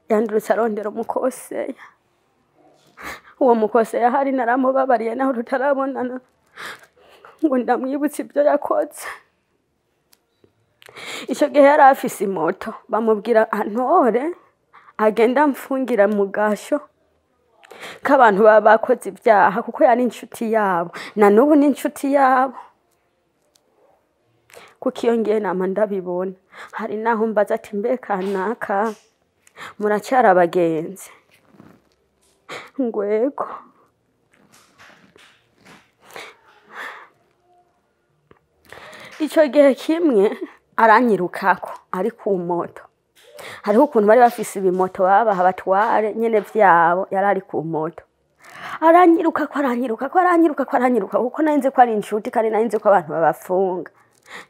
Yandurutse arondera umukoseya, uwo mukoseya hari naramubabariye naho tutarabonana ngo ndamwibutse ibyo yakoze. Ico gihe yari afise imoto, bamubwira antore agenda amfungira mu gasho k'abantu baba bakoze ibyaha, kuko yari inshuti yabo na n'ubu ni inshuti yabo. Kuko iyo ngiye nama ndabibona. Hari naho mbaza ati mbe kanaka muracyari abagenzi? Ngwego. Ico gihe kimwe aranyirukako ari ku moto. Hariho ukuntu bari bafise ibimoto babaha batware nyene vyabo, yari ari ku moto. Aranyirukako, aranyirukako, aranyirukako, aranyirukako, kuko nari nzi ko ari inshuti kandi nari nzi ko abantu babafunga.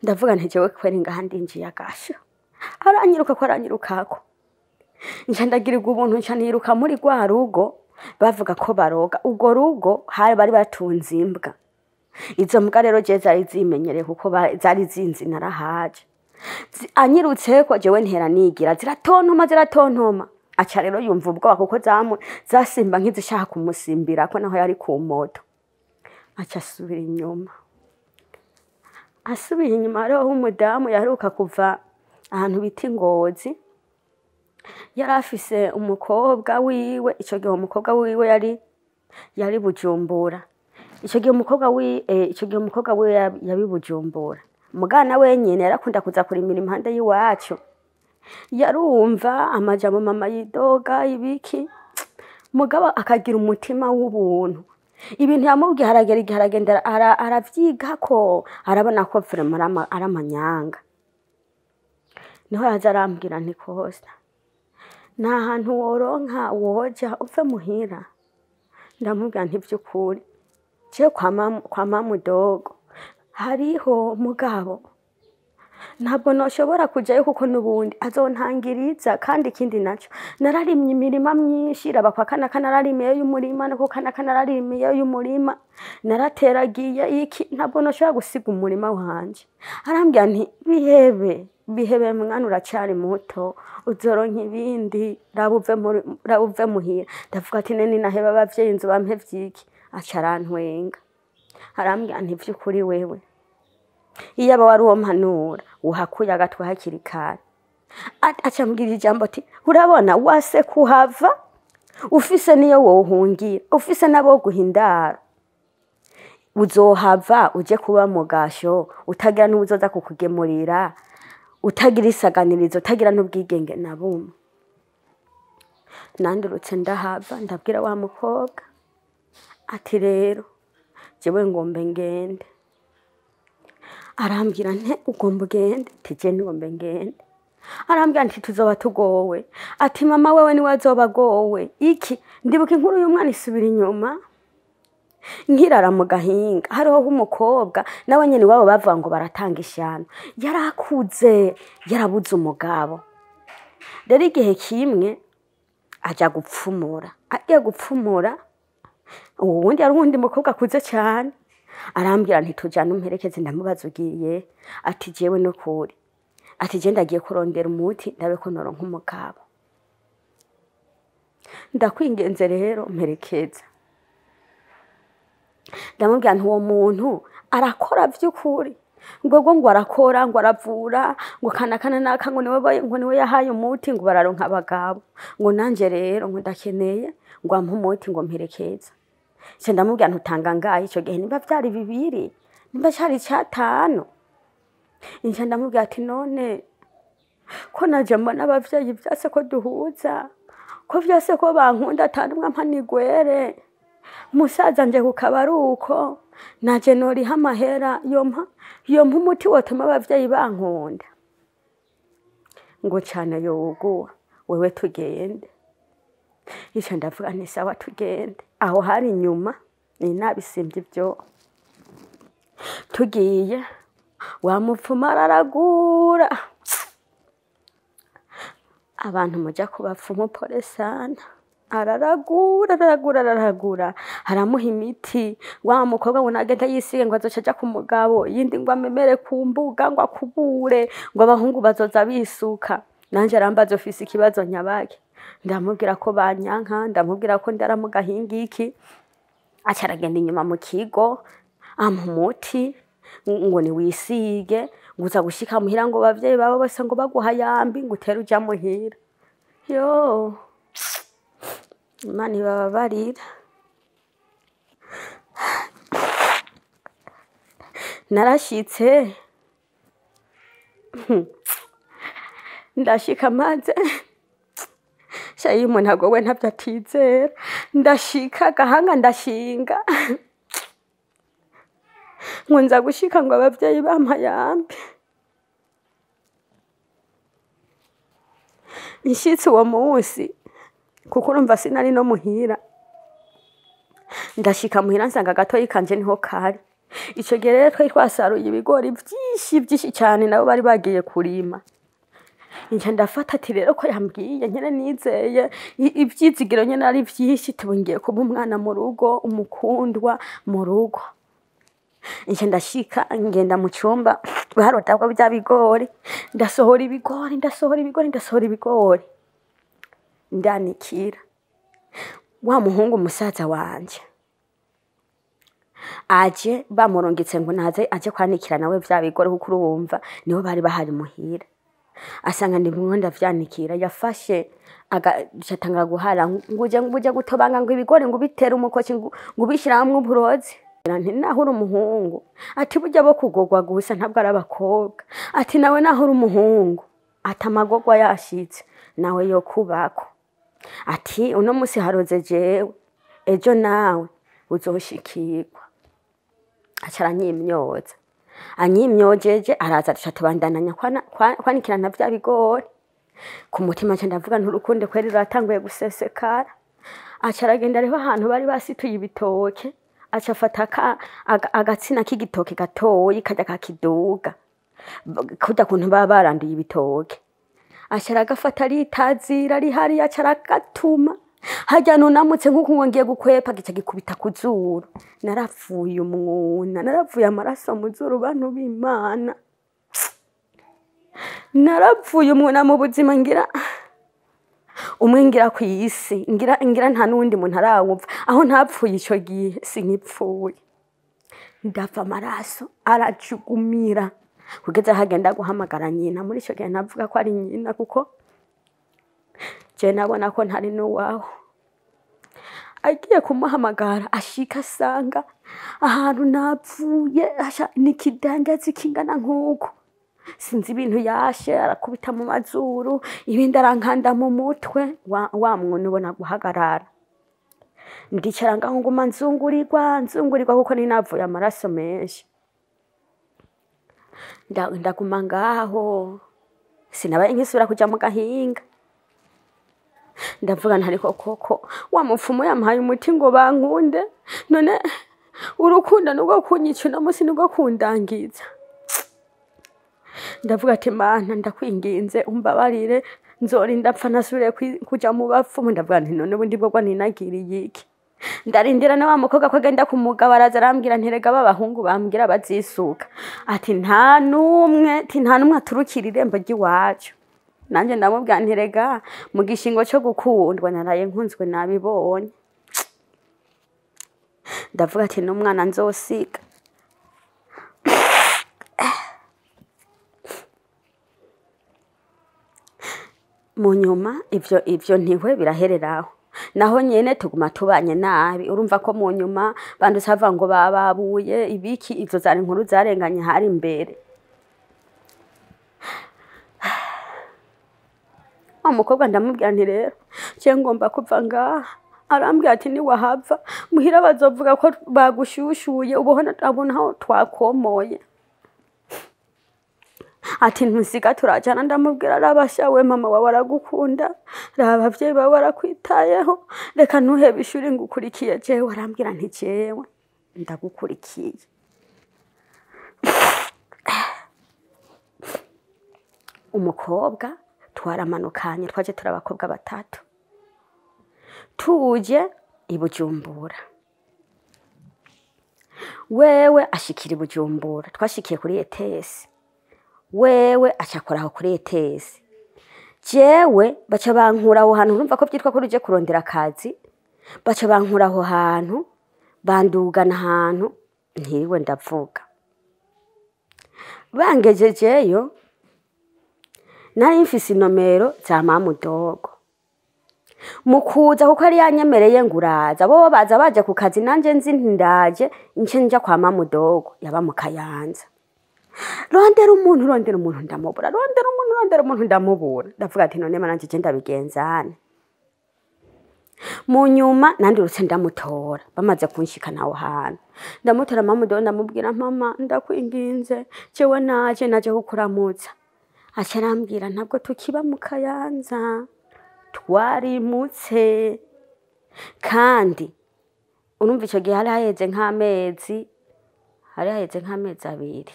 Ndavuga nti jewe kweri ngaha ndinjiye agasho. Aranyirukako, aranyirukako. Nca ndagirirwa ubuntu, nca niruka muri rwa rugo bavuga ko baroga. Urwo rugo hari bari batunze imbwa. Izo mbwa rero je zari zimenyereye kuko zari zinzi narahaje. Anyirutseko jewe ntera nigira, ziratontoma, ziratontoma. Aca rero yumva ubwoba kuko zasimba nk'izishaka kumusimbirako naho yari ku moto. Aca asubira inyuma. Asubiye inyuma hariho umudamu yaheruka kuva ahantu bita Ingozi. Yari afise umukobwa wiwe, ico gihe umukobwa wiwe yari Bujumbura. Ico gihe umukobwa ico gihe umukobwa wiwe yari Bujumbura. Mugana wenyene yarakunda kuza kurimira impande y'iwacu. Yarumva amajambo mama yidoga ibiki, mugabo akagira umutima w'ubuntu. Ibintu yamubwiye haragera igihe aragenda aravyigako, arabona ko vraiment ari amanyanga. Niho yaza arambwira nti Costa, nta hantu woronka woja uve muhira. Ndamubwira nti vy'ukuri je kwa mamudogo hariho mugabo ntabwo noshobora kujayo kuko n'ubundi azontangiriza. Kandi ikindi naco nararimye imirima myinshi, raba kwa kanaka nararimiyeyo y'umurima, no kwa kanaka nararimiyeyo y'umurima, narateragiye iki, ntabwo noshobora gusiga umurima wanje. Arambwira nti bihebe, bihebe mwana, uracari muto, uzoronka ibindi, raba uve muhira. Ndavuga ati nene naheba abavyeyi inzu bampevye iki? Aca arantwenga. Arambwira nti vy'ukuri wewe iyo aba wari uwo mpanura uhakuye agatwe hakiri kare. Aca ambwira ijambo ati urabona wase kuhava ufise niyo wohungira, ufise nabo guhindara, uzohava uje kuba mu gasho utagira n'uwuzoza kukugemurira, utagira isaganirizo, utagira n'ubwigenge na bumwe. Nandurutse ndahava, ndabwira wa mukobwa ati rero jewe ngombe ngende. Arambwira nti ugomba ugende? Ati je ngombe ngende. Arambwira nti tuzoba tugowe. Ati mama wewe niwe azoba agowe. Iki ndibuka inkuru y'umwana isubira inyuma nkirara mu gahinga. Hariho umukobwa nawe nyene iwabo bavuga ngo baratanga ishano, yarakuze yarabuze umugabo. Rero igihe kimwe aja gupfumura, agiye gupfumura uwundi yari uwundi mukobwa akuze cyane. Arambwira nti tujane umperekeze. Ndamubaza ugiye? Ati jewe nukuri, ati je ndagiye kurondera umuti ndabe ko noronka umugabo. Ndakwingenze rero mperekeza. Ndamubwira nti uwo muntu arakora vy'ukuri, ngo ngo arakora, ngo aravura, ngo kanakana naka, ngo niwe ngo niwe yahaye umuti ngo bararonka abagabo, ngo nanje rero ngo ndakeneye ngo ampe umuti ngo mperekeza. Se ndamubwira nti utanga ngahe? Ico gihe nimba vyari 2, nimba cari 5. Nca ndamubwira ati none ko naje mbona abavyeyi vyase ko duhuza, ko vyase ko bankunda atari umwe ampa nigwere, musaza nje kukaba ari uko, naje noriha amahera yompa umuti wotuma abavyeyi bankunda. Ngo cane yoguwa wewe tugende. Ico ndavuga nti sawa tugende. Aho hari inyuma ni nabisimvye ivyo. Tugiye wa mupfumu araragura. Abantu muja ku bapfumu pole sana. Araragura, araragura, araragura, aramuha imiti. Wa mukobwa ngo nagenda yisige ngo azoca aja ku mugabo, yindi ngo amemere ku mbuga ngo akubure, ngo abahungu bazoza bisuka. Nanje arambaza ufise ikibazo nyabaki? Ndamubwira ko banyanka, ndamubwira ko ndara mu gahinga iki. Aca aragenda inyuma mu kigo ampa umuti ngo niwisige, ngo uza gushika muhira ngo bavyeyi babo bose ngo baguha yambi ngo utere uja muhira. Yo, Imana ibababarira. Narashitse Ndashika maze sha, iyo umuntu agowe ntabyo atizera. Ndashika agahanga ndashinga ngo nza gushika ngo abavyeyi bampayambe. Nshitse uwo munsi, kuko urumva sinari no muhira, ndashika muhira nsanga gatoyi kanje niho kari. Ico gihe rero twari twasaruye ibigori vyinshi vyinshi cane, nabo bari bagiye kurima. Nca ndafata ati rero ko yambwiye nyene nizeye ivyizigiro nyene ari vyinshi, tubu ngiye kuba umwana mu rugo, umukundwa mu rugo. Nca ndashika ngenda mu cumba barodagwa vya bigori, ndasohora ibigori, ndasohora ibigori, ndasohora ibigori, ndanikira. Wa muhungu musaza wanje aje bamurungitse ngo naze aje kwanikira nawe vya bigori, kuko urumva niho bari bahari muhira. Asanga ndimwo ndavyanikira, yafashe agatanga guhara nguje nguje gutobanga ngo ibigori ngo bitere umukoki ngo ubishiramwo uburozi. Nti naho uri umuhungu, ati burya bo kugogwa gusa ntabwo ari abakobwa, ati nawe naho uri umuhungu, ati amagogwa yashitse nawe yo kubako, ati uno musi haroze jewe, ejo nawe uzoshikirwa. Aca aranyimyoza, anyimyojeje araza duca tubandananya kwanikirana vya bigori. Ku mutima nca ndavuga nti urukundo kweri ruratanguye gusesekara. Aca aragenda ariho ahantu bari basituye ibitoke, aca afata agatsina k'igitoke gatoyi karya kakiduga kurya kuntu baba baranduye ibitoke, aca aragafata aritazira ari hariya, aca aragatuma harya nunamutse nk'uku ngo ngiye gukwepa, gica gikubita ku zuru. Narapfuye umwuna, narapfuye amaraso mu zuru, bantu b'Imana, narapfuye umwuna mu buzima ngira umwe ngira kw'isi, ngira ngira nta n'uwundi muntu arawumva aho ntapfuye ico gihe sinkipfuye. Ndava amaraso arajugumira kugeza hagenda guhamagara nyina. Muri ico gihe ntavuga ko ari nyina, kuko je nabona ko ntari n'uwaho. Agiye kumuhamagara ashika asanga ahantu napfuye ni ikidengezi kingana nk'uko, sinzi ibintu yashe arakubita mu mazuru, ibindi arankanda mu mutwe, wa mwuna ubona guhagarara. Ndicara ngaho nguma nzungurirwa nzungurirwa, kuko ninavuye amaraso menshi. Ndaguma ngaho sinabaye nkisubira kuja mu gahinga. Ndavuga nti ariko koko wa mupfumu yampaye umuti ngo bankunde, none urukundo nubwo kunyica uno musi nubwo kundangiza. Ndavuga ati Mana ndakwinginze umbabarire, nzorinda mpfa ntasubire kuja mu bapfumu. Ndavuga nti none ubundi bwo ninagiriye iki? Ndarindira na wa mukobwa ko agenda kumugabo, araza arambwira nti rega b'abahungu bambwira bazisuka, ati nta n'umwe, ati nta n'umwe aturukira irembo ry'iwacu. Nanje ndamubwira nti rega mu gishingo co gukundwa naraye nkunzwe nabibonye. Ndavuga ati n'umwana nzosiga. Mu nyuma ivyo ntihwe birahereraho, naho nyene tuguma tubanye nabi. Urumva ko mu nyuma bandutse bavuga ngo bababuye ibiki, izo zari inkuru zarenganye hari imbere. Wa mukobwa ndamubwira nti rero je ngomba kuva ngaha. Arambwira ati niwahava muhira bazovuga ko bagushushuye, ubu abona aho twakomoye. Ati ntusiga turajana. Ndamubwira arabasha we mama wawe aragukunda, raba abavyeyi bawe barakwitayeho, reka ntuhebe ishuri ngukurikiye jewe. Arambwira nti jewe ndagukurikiye. Umukobwa twaramanukanye, twaje turi abakobwa batatu, tuje i Bujumbura. Wewe ashikira i Bujumbura, twashikiye kuri ETS, wewe acakora aho kuri ETS, jewe baca bankura aho hantu. Urumva ko vyitwa ko uje kurondera akazi, baca bankura aho hantu bandugana ahantu ntiriwe ndavuga. Bangejejeyo nari mfise inomero za mamudogo, mu kuza kuko yari yanyemereye ngo uraza, bo baza baje ku kazi nanje nzi nti ndaje, nce nja kwa mamudogo yaba mu Kayanza. Rondera umuntu, rondera umuntu ndamubura, rondera umuntu, rondera umuntu ndamubura. Ndavuga ati none mana nje ndabigenzane. Mu nyuma nandurutse ndamutora, bamaze kunshikana aho hantu ndamutora. Mama udo ndamubwira, mama ndakwinginze, jewe naje kukuramutsa. Aca arambwira ntabwo tukiba mu Kayanza, twarimutse. Kandi urumva ico gihe hari haheze nk'amezi, hari haheze nk'amezi 2,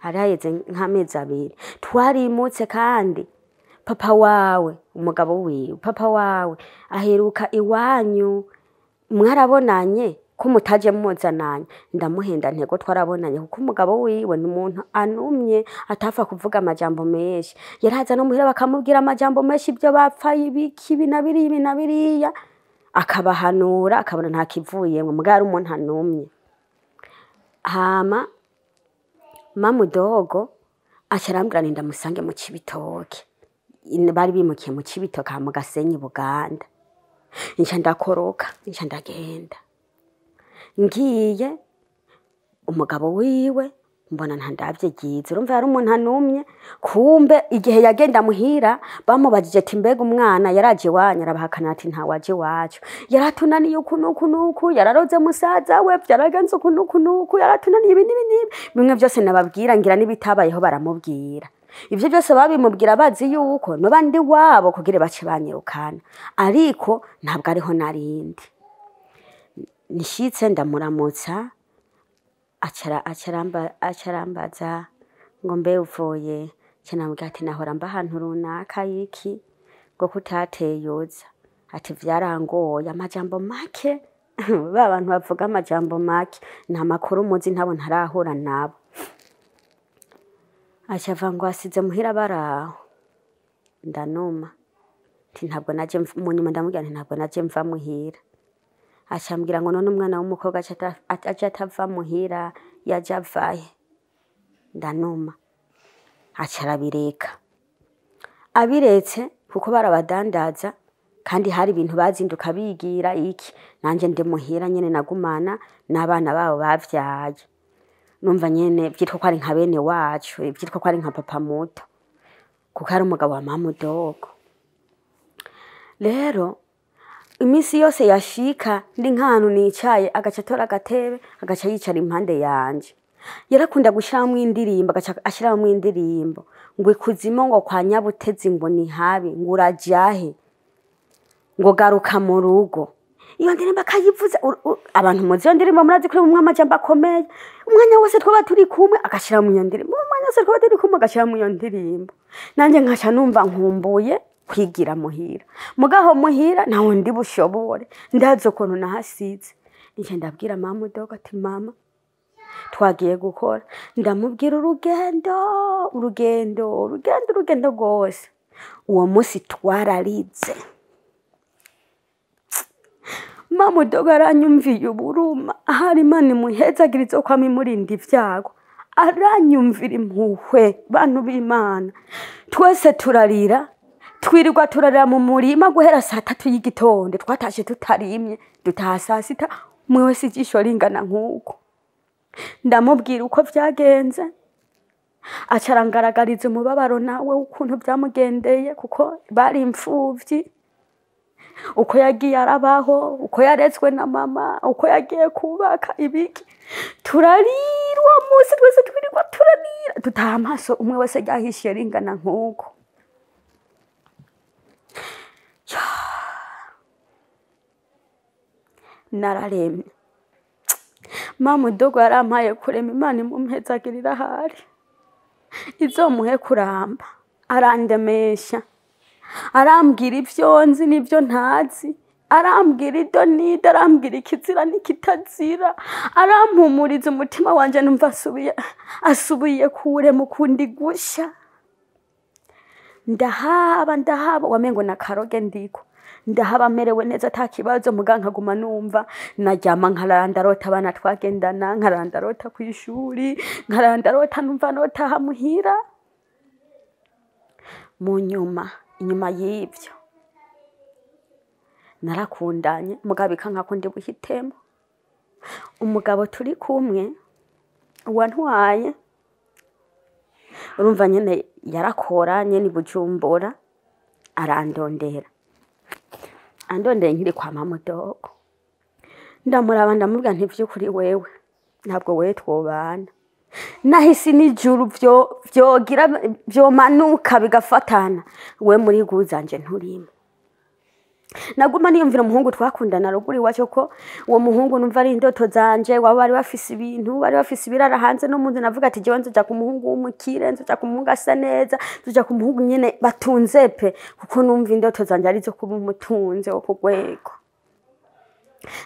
hari haheze nk'amezi 2 twarimutse. Kandi papa wawe, umugabo wiwe, papa wawe aheruka iwanyu, mwarabonanye ko mutaje muzananye? Ndamuhenda ntego twarabonanye, kuko umugabo wiwe ni umuntu anumye atapfa kuvuga amajambo menshi. Yaraza no muhira bakamubwira amajambo menshi, ibyo bapfaye, ibiki, ibi na biriya, ibi na biriya, akabahanura akabona nta kivuyemwo, mugabo ari umuntu anumye. Hama mamudogo aca arambwira nti ndamusange mu Cibitoke. Bari bimukiye mu Cibitoke aha mu Gasenyi Buganda. Nca ndakoroka, nca ndagenda. Ngiye umugabo wiwe mbona ntandavye ryiza, urumva yari umuntu anumye. Kumbe igihe yagenda muhira bamubajije ati mbega umwana yaraje iwanyu? Arabahakana ati ntawaje iwacu, yaratunaniye uku nuku nuku, yararoze musaza we, vyaragenze uku nuku nuku, yaratunaniye ibi n'ibi n'ibi, bimwe vyose nababwira ngira n'ibitabayeho baramubwira. Ivyo byose babimubwira bazi yuko noba ndi wabo kugira bace banyirukana, ariko ntabwo ariho narindi. Nishitse ndamuramutsa, acarambaza ngo mbe uvuye? Nca namubwira ati nahora mba ahantu runaka iki, ngo kutateye uza? Ati vyarangoye. Amajambo make, ba bantu bavuga amajambo make, nta makuru muzi, ntabo ntarahura nabo. Aca ava ngo asize muhira baraho. Ndanuma nti ntabwo naje mu nyuma ndamubwira nti ntabwo naje mva muhira. Aca ambwira ngo none umwana w'umukobwa aca atava muhira yaje avahe? Ndanuma. Aca arabireka. Abiretse kuko barabadandaza, kandi hari ibintu bazinduka bigira iki, nanje ndi muhira nyene nagumana n'abana babo bavyaye, numva nyene vyitwa ko ari nka bene wacu, vyitwa ko ari nka papa muto, kuko ari umugabo wa mama udogo. Rero iminsi yose yashika ndi nk'ahantu nicaye, agaca atora agatebe agaca yicara impande yanje. Yarakunda gushiramwo indirimbo, agaca ashiramwo indirimbo ngo ikuzimu ngo kwa Nyabutezi ngo ni habi, ngo urajahe, ngo garuka mu rugo. Iyo ndirimbo akayivuza. Abantu muzi iyo ndirimbo, murazi ko irimwo amajambo akomeye. Umwanya wose twaba turi kumwe agashiramwo iyo ndirimbo, umwanya wose twaba turi kumwe agashiramwo iyo ndirimbo, nanje nkaca numva nkumbuye kwigira muhira. Mugaho muhira ntaho ndi bushobore, ndazi ukuntu nahasize. Nca ndabwira mama udogo ati mama twagiye gukora, ndamubwira urugendo, urugendo, urugendo, urugendo rwose. Uwo munsi twararize. Mama udogo aranyumviye uburuma, ahari Imana imuhezagirize kwama imurinda ivyago. Aranyumvira impuhwe, bantu b'Imana. Twese turarira, twirirwa turarira mu murima guhera saa 3 y'igitondo, twatashe tutarimye, dutaha saa 6, umwe wese ijisho ringana nk'uko. Ndamubwira uko vyagenze, aca arangaragariza umubabaro nawe ukuntu vyamugendeye, kuko bari imfuvyi, uko yagiye arabaho, uko yarezwe na mama, uko yagiye kubaka ibiki. Turarira uwo munsi twese, twirirwa turarira, dutaha amaso umwe wese ryahishiye ringana nk'uko. Nararemye. Mama udogo yarampaye kurema, Imana imumpezagirira ahari, izomuhe kuramba. Arandemesha, arambwira ivyo nzi n'ivyo ntazi, arambwira ido n'ido, arambwira ikizira n'ikitazira, arampumuriza umutima wanje, numva asubiye kurema ukundi gusha. Ndahaba, ndahaba, wamengo na karoge ndiko ndahaba merewe neza ata kibazo, muga nkaguma numva naryama nkarara ndarota abana twagendana, nkarara ndarota kw'ishuri, nkarara ndarota numva notaha muhira. Mu nyuma, inyuma y'ivyo narakundanye, mugabo ikanka ndi buhitemo umugabo turi kumwe wantwaye. Urumva nyene yarakora nyene i Bujumbura, arandondera, andondeye nkiri kwa mama mudogo. Ndamuraba ndamubwira nti vy'ukuri wewe ntabwo wewe twobana, nahisi n'ijuru vyogira vyomanuka bigafatana, we muri guzanje nturimo. Naguma niyumvira umuhungu twakundana ruguru iwacu, ko uwo muhungu numva ari indoto zanje, waba bari bafise ibintu, bari bafise ibirara hanze no munzu. Navuga ati jewe nzoja ku muhungu w'umukire, nzoja ku muhungu asa neza, nzoja ku muhungu nyene batunze pe, kuko numva indoto zanje arizo kuba umutunzi wo ku rwego.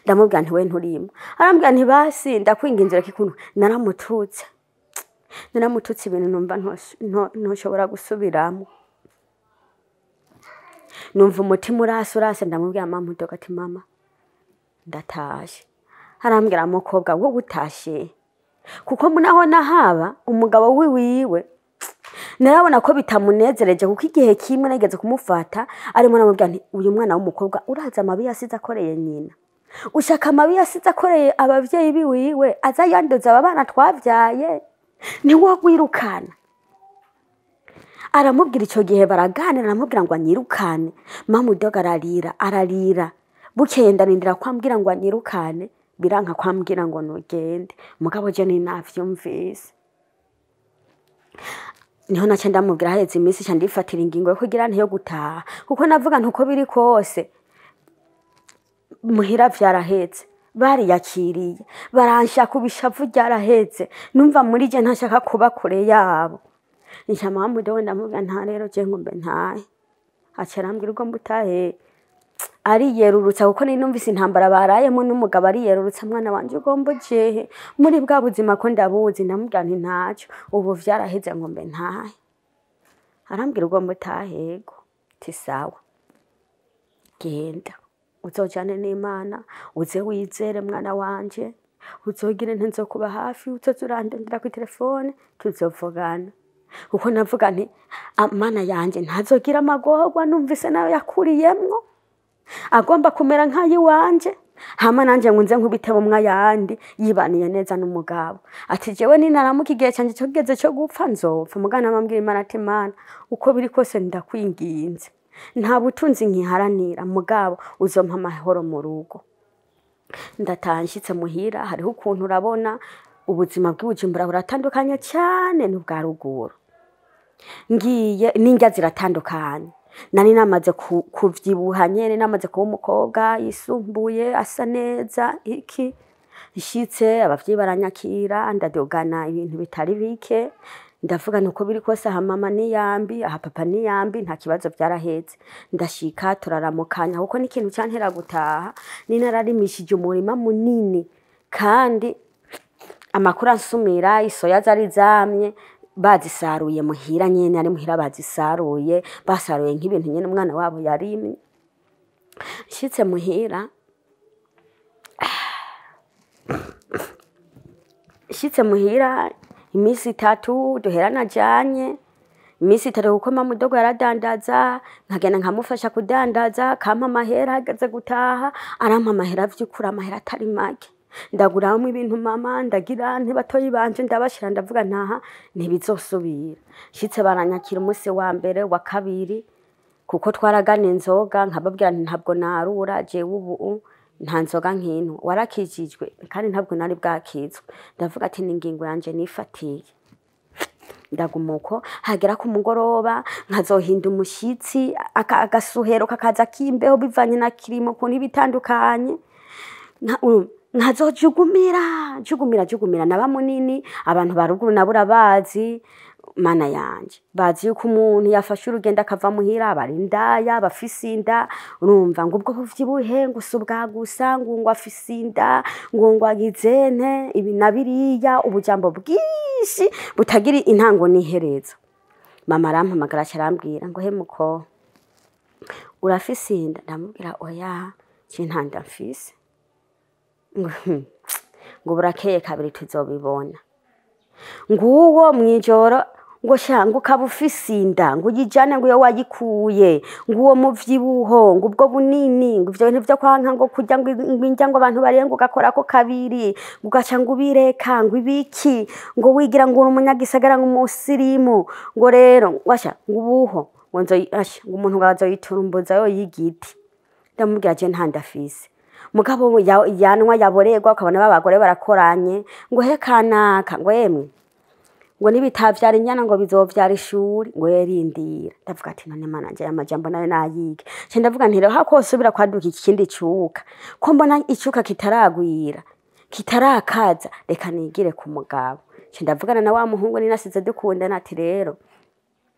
Ndamubwira nti we nturimo. Arambwira nti basi ndakwinginze reka ikuntu. Naramututse, naramututse ibintu numva ntoshobora gusubiramo. Numva umutima urase urase. Ndamubwira mama mudogo ati mama ndatashe. Arambwira mukobwa wowe utashe, kuko munaho nahaba umugabo wiwiwe narabona ko bitamunezereje, kuko igihe kimwe nageze kumufata arimo namubwira nti uyu mwana w'umukobwa uraza amabi yasize akoreye nyina, ushaka amabi yasize akoreye abavyeyi biwiwe aza yanduza aba bana twavyaye, ntiwogwirukana. Aramubwira ico gihe baraganira, aramubwira ngo anyirukane. Mama mudogo ararira ararira, bukeye ndarindira ko ambwira ngo anyirukane, biranka ko ambwira ngo nugende, mugabo je ninavyumvise. Niho naca ndamubwira haheze iminsi nca ndifatira ingingo yo kugira nti yo gutaha, kuko navuga nti uko biri kose muhira vyaraheze, bariyakiriye baranshaka ubishavu ryaraheze, numva muri je ntashaka kuba kure yabo. Nca mama mudogo ndamubwira nta rero je ngombe ntahe. Aca arambwira ugomba utahe, ariyerurutsa kuko nari numvise intambara barayemo n'umugabo, ariyerurutsa mwana wanje ugomba ujehe muri bwa buzima ko ndabuzi. Ndamubwira nti ntaco ubu vyaraheze ngombe ntahe. Arambwira ugomba utahego, ti sawa genda uzojane n'Imana, uze wizere mwana wanje, uzogire ntizokuba hafi, uzoze urandondera kuri telefone tuzovugana. Kuko navuga nti Mana yanje ntazogira amagorwa numvise nayo yakuriyemwo, agomba kumera nk'ayiwanje, hama nanje ngo nze nkubite mu mwayandi yibaniye neza n'umugabo. Ati jewe ninaramuka igihe canje cyo kigeze cyo gupfa nzopfa, mugana amambwira Imana ati Mana uko biri kose ndakwinginze, nta butunzi nkiharanira, mugabo uzompa amahoro mu rugo. Ndataha nshitse muhira, hariho ukuntu urabona ubuzima bw'i Bujumbura buratandukanye cyane n'ubwa ruguru, ngiye n'indya ziratandukanye. Nari namaze kuvyibuha nyene, namaze kuba umukobwa yisumbuye asa neza iki. Nshitse abavyeyi baranyakira, ndadogana ibintu bitari bike. Ndavuga nuko biri kose aha mama niyambi, aha papa niyambi, nta kibazo vyaraheze. Ndashika turaramukanya, kuko n'ikintu cantera gutaha ni nararimishije umurima munini, kandi amakuru ansumira isoya zari zamye bazisaruye muhira nyene, ari muhira bazisaruye, basaruye nk'ibintu nyene umwana wabo yarimye. Nshitse muhira, nshitse muhira iminsi itatu duhera najanye iminsi itatu, kuko mama mudogo yaradandaza, nkagenda nkamufasha kudandaza, kampa amahera. Hageze gutaha arampa amahera vy'ukuri, amahera atari make, ndaguramwo ibintu mama, ndagira nti batoyi banje ndabashira, ndavuga ntaha ntibizosubira. Nshitse baranyakira umunsi wa mbere wa kabiri, kuko twaragana inzoga, nkababwira nti ntabwo narura jewe ubu nta nzoga nkintu, warakijijwe kandi ntabwo nari bwakizwe. Ndavuga ati ni ingingo yanje nifatiye, ndaguma uko. Hagera ku mugoroba nkazohinda umushitsi, agasuhero kakaza k'imbeho bivanye na kirimo ukuntu iba itandukanye, nkazojugumira jugumira jugumira, naba munini. Abantu ba ruguru nabo urabazi mana yanje, bazi yuko umuntu yafashe urugendo akava muhira aba ari indaya, bafise inda. Urumva ngo ubwo buvyibuhe ngo si ubwa gusa, ngo afise inda, ngo agize nte ibi na biriya, ubujambo bwinshi butagira intango n'iherezo. Mama arampamagara aca arambwira ngo he muko urafise inda? Ndamubwira oya je nta nda mfise. Ngo ngo burakeye kabiri tuzobibona. Nguwo mw'ijoro Ngo sha, ngo ukaba ufise inda, ngo uyijane, ngo iyo wayikuye, ngo uwo muvyibuho, ngo ubwo bunini, ngo ivyo bintu vyo kwanka ngo kurya, ngo indya, ngo abantu bariye, ngo ugakorako kabiri, ngo ugaca ngo ubireka, ngo ibiki, ngo wigira ngo uri umunyagisagara, ngo umusirimu, ngo rero ngo asha, ngo ubuho, ngo asha, ngo umuntu ngo azoyiturumbuza yo y'igiti. Ndamubwira je nta ndafise. Mugabo yanwa yaborerwa, ukabona ba bagore barakoranye, ngo he kanaka, ngo yemwe, ngo nibitavyara inyana ngo bizovyara ishuri, ngo yerindira. Ndavuga ati none Mana nje aya majambo nayo nayige. Nca ndavuga nti rero hako hosubira kwaduka ikindi cuka, ko mbona icuka kitaragwira, kitarakaza, reka nigire ku mugabo. Nca ndavugana na wa muhungu ninasize dukundana, ati rero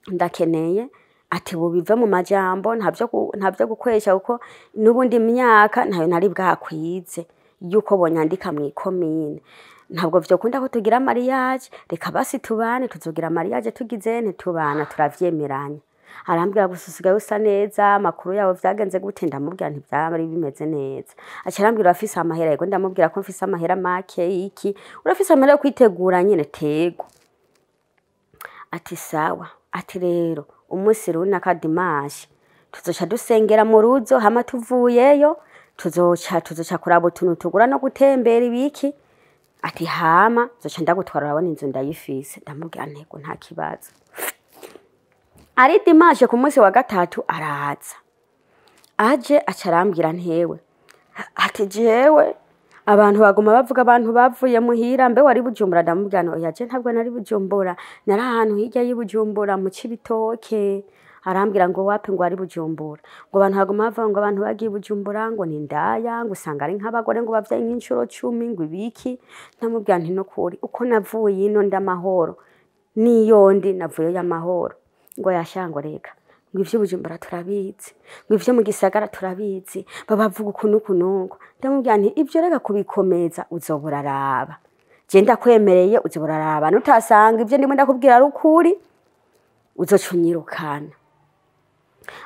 ndakeneye, ati bubive mu majambo, ntavyo gukwesha, kuko n'ubundi imyaka ntayo nari bwakwize yuko bonyandika mw'ikomine. Ntabwo vyokunda ko tugira mariage, reka basi tubane, tuzogira mariage tugize ntitubana, turavyemeranya. Arambwira gusa usigaye usa neza, amakuru yawe vyagenze gute? Ndamubwira nti vyari bimeze neza. Aca arambwira urafise amahera? Yego, ndamubwira ko mfise amahera make. Iki, urafise amahera yo kwitegura nyene? Tego. Ati sawa, ati rero umunsi runaka dimanche tuzoca dusengera mu ruzo, hama tuvuyeyo tuzoca kuraba utuntu tugura no gutembera ibiki, ati hama nzoca ndagutwara, urabona inzu ndayifise. Ndamubwira ntego nta kibazo. Ari dimanche ku munsi wa gatatu araza, aje aca arambwira ntewe, ati jewe abantu baguma bavuga abantu bavuye muhira, mbe wari Bujumbura? Ndamubwira nti oya, je ntabwo nari Bujumbura, nari ahantu hirya y'i Bujumbura mu Cibitoke. Arambwira ngo wapi, ngo ari Bujumbura, ngo abantu baguma bavuga ngo abantu bagiye Bujumbura ngo ni indaya, ngo usanga ari nk'abagore ngo bavyaye nk'incuro 10, ngo ibiki. Ndamubwira nti nukuri uko navuye ino ndamahoro, niyo ndi navuyeyo amahoro. Ngo yasha, ngo reka, ngo ivyo Bujumbura turabizi, ngo ivyo mu gisagara turabizi, babavuga uku n'uku n'uku. Ndamubwira nti ivyo reka kubikomeza, uzoba uraraba, je ndakwemereye uzoba uraraba, nutasanga ivyo ndimo ndakubwira ari ukuri uzoca unyirukana.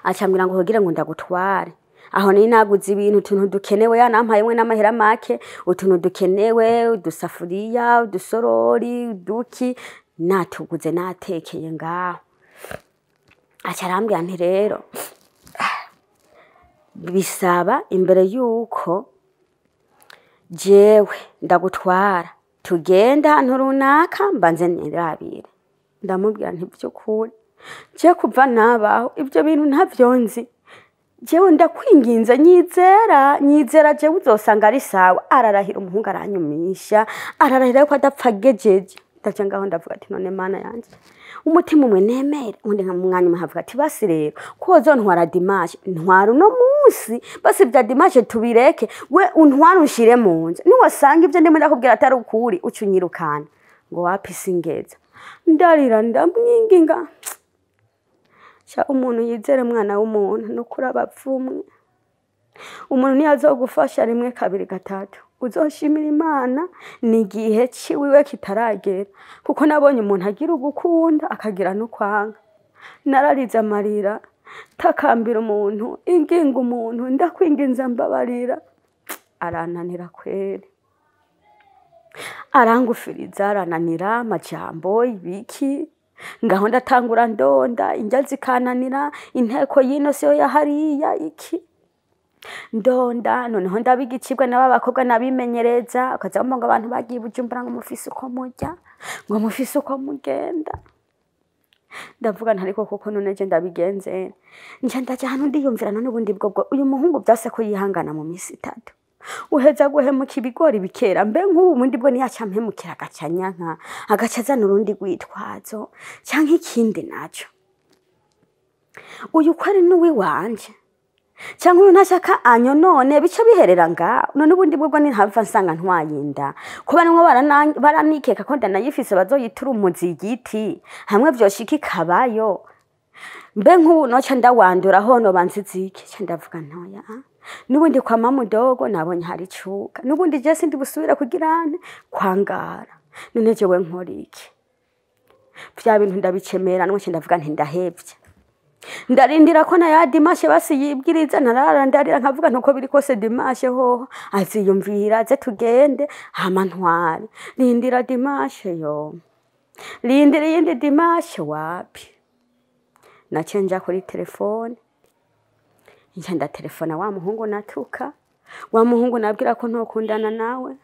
Acambwira ngo kugira ngo ndagutware aho nari naguze ibintu, utuntu dukenewe, yanampaye mwe n'amahera make, utuntu dukenewe, udusafuriya, udusorori, uduki, natuguze natekeye ngaho. Aca arambwira nti rero bisaba imbere yuko jewe ndagutwara tugenda ahantu runaka mbanze nirabire. Ndamubwira nti vy'ukuri je kuva nabaho ibyo bintu ntavyo nzi, jewe ndakwinginze nyizera, nyizera, jewe uzosanga ari sawa. Ararahira umuhungu aranyumisha, ararahira yuko adapfa agejeje. Ndaja ngaho ndavuga ati none Mana yanje, umutima umwe nemere, undi nka mwanya umwe nkavuga ati basi rero ko wozontwara dimanche, ntwara uno munsi, basi vya dimanche tubireke, we untwara unshire mu nzu, niwasanga ivyo ndimo ndakubwira atari ukuri uca unyirukana. Ngo wapi, singeza. Ndarira, ndamwinginga. Sha, umuntu yizere mwana w'umuntu nukuri abapfumwe. Umuntu ntiyazogufasha rimwe, kabiri, gatatu, uzoshimira Imana ni igihe ciwiwe kitaragera, kuko nabonye umuntu agira ugukunda akagira n'ukwanga. Nararize amarira, takambira umuntu, inginga umuntu, ndakwinginze mbabarira. Arananira kweri, arangufiriza, arananira amajambo ibiki. Ngaho ndatangura ndonda indya zikananira, inteko y'ino siyo ya hariya iki, ndonda. Noneho ndabigicibwa n'aba bakobwa nabimenyereza, ukaza wumva ngo abantu bagiye Bujumbura ngo mufise uko murya, ngo mufise uko mugenda. Ndavuga nti ariko koko none je ndabigenze? Nca ndaja hano ndiyumvira, none ubundi bwo uyu muhungu vyase ko yihangana mu minsi 3 uheza guhemuka ibigori bikera, mbe nk'ubu bundi bwo niyaca mpemukira, agaca nyanka, agaca azana urundi rwitwazo canke ikindi naco, uyu ko ari n'uwiwanje, canke uyu ntashaka anyonone bice biherera ngaho? None ubundi bwo ntihava nsanga ntwaye inda, ko barimwo baranikeka ko ndanayifise, bazoyiturumuza igiti hamwe vyoshika ikabayo, mbe nk'ubu noca ndawandura ho noba nzize iki? Ca ndavuga ntoya n'ubundi kwa mamudogo nabonye hari icuka, n'ubundi je sindi busubire kugira nte kwangara. None jewe nkora iki? Vya bintu ndabicemera, nce ndavuga nti ndahevye, ndarindira ko na ya dimanche basi yibwiriza. Narara ndarira, nkavuga ntuko biri kose dimanche hoho aziyumvira aze tugende hama ntware. Rindira dimanche yo. Rindira iyindi dimanche, wapi. Naciye nja kuri telefone, nca ndatelefona wa muhungu natuka, wa muhungu nabwira ko ntokundana nawe.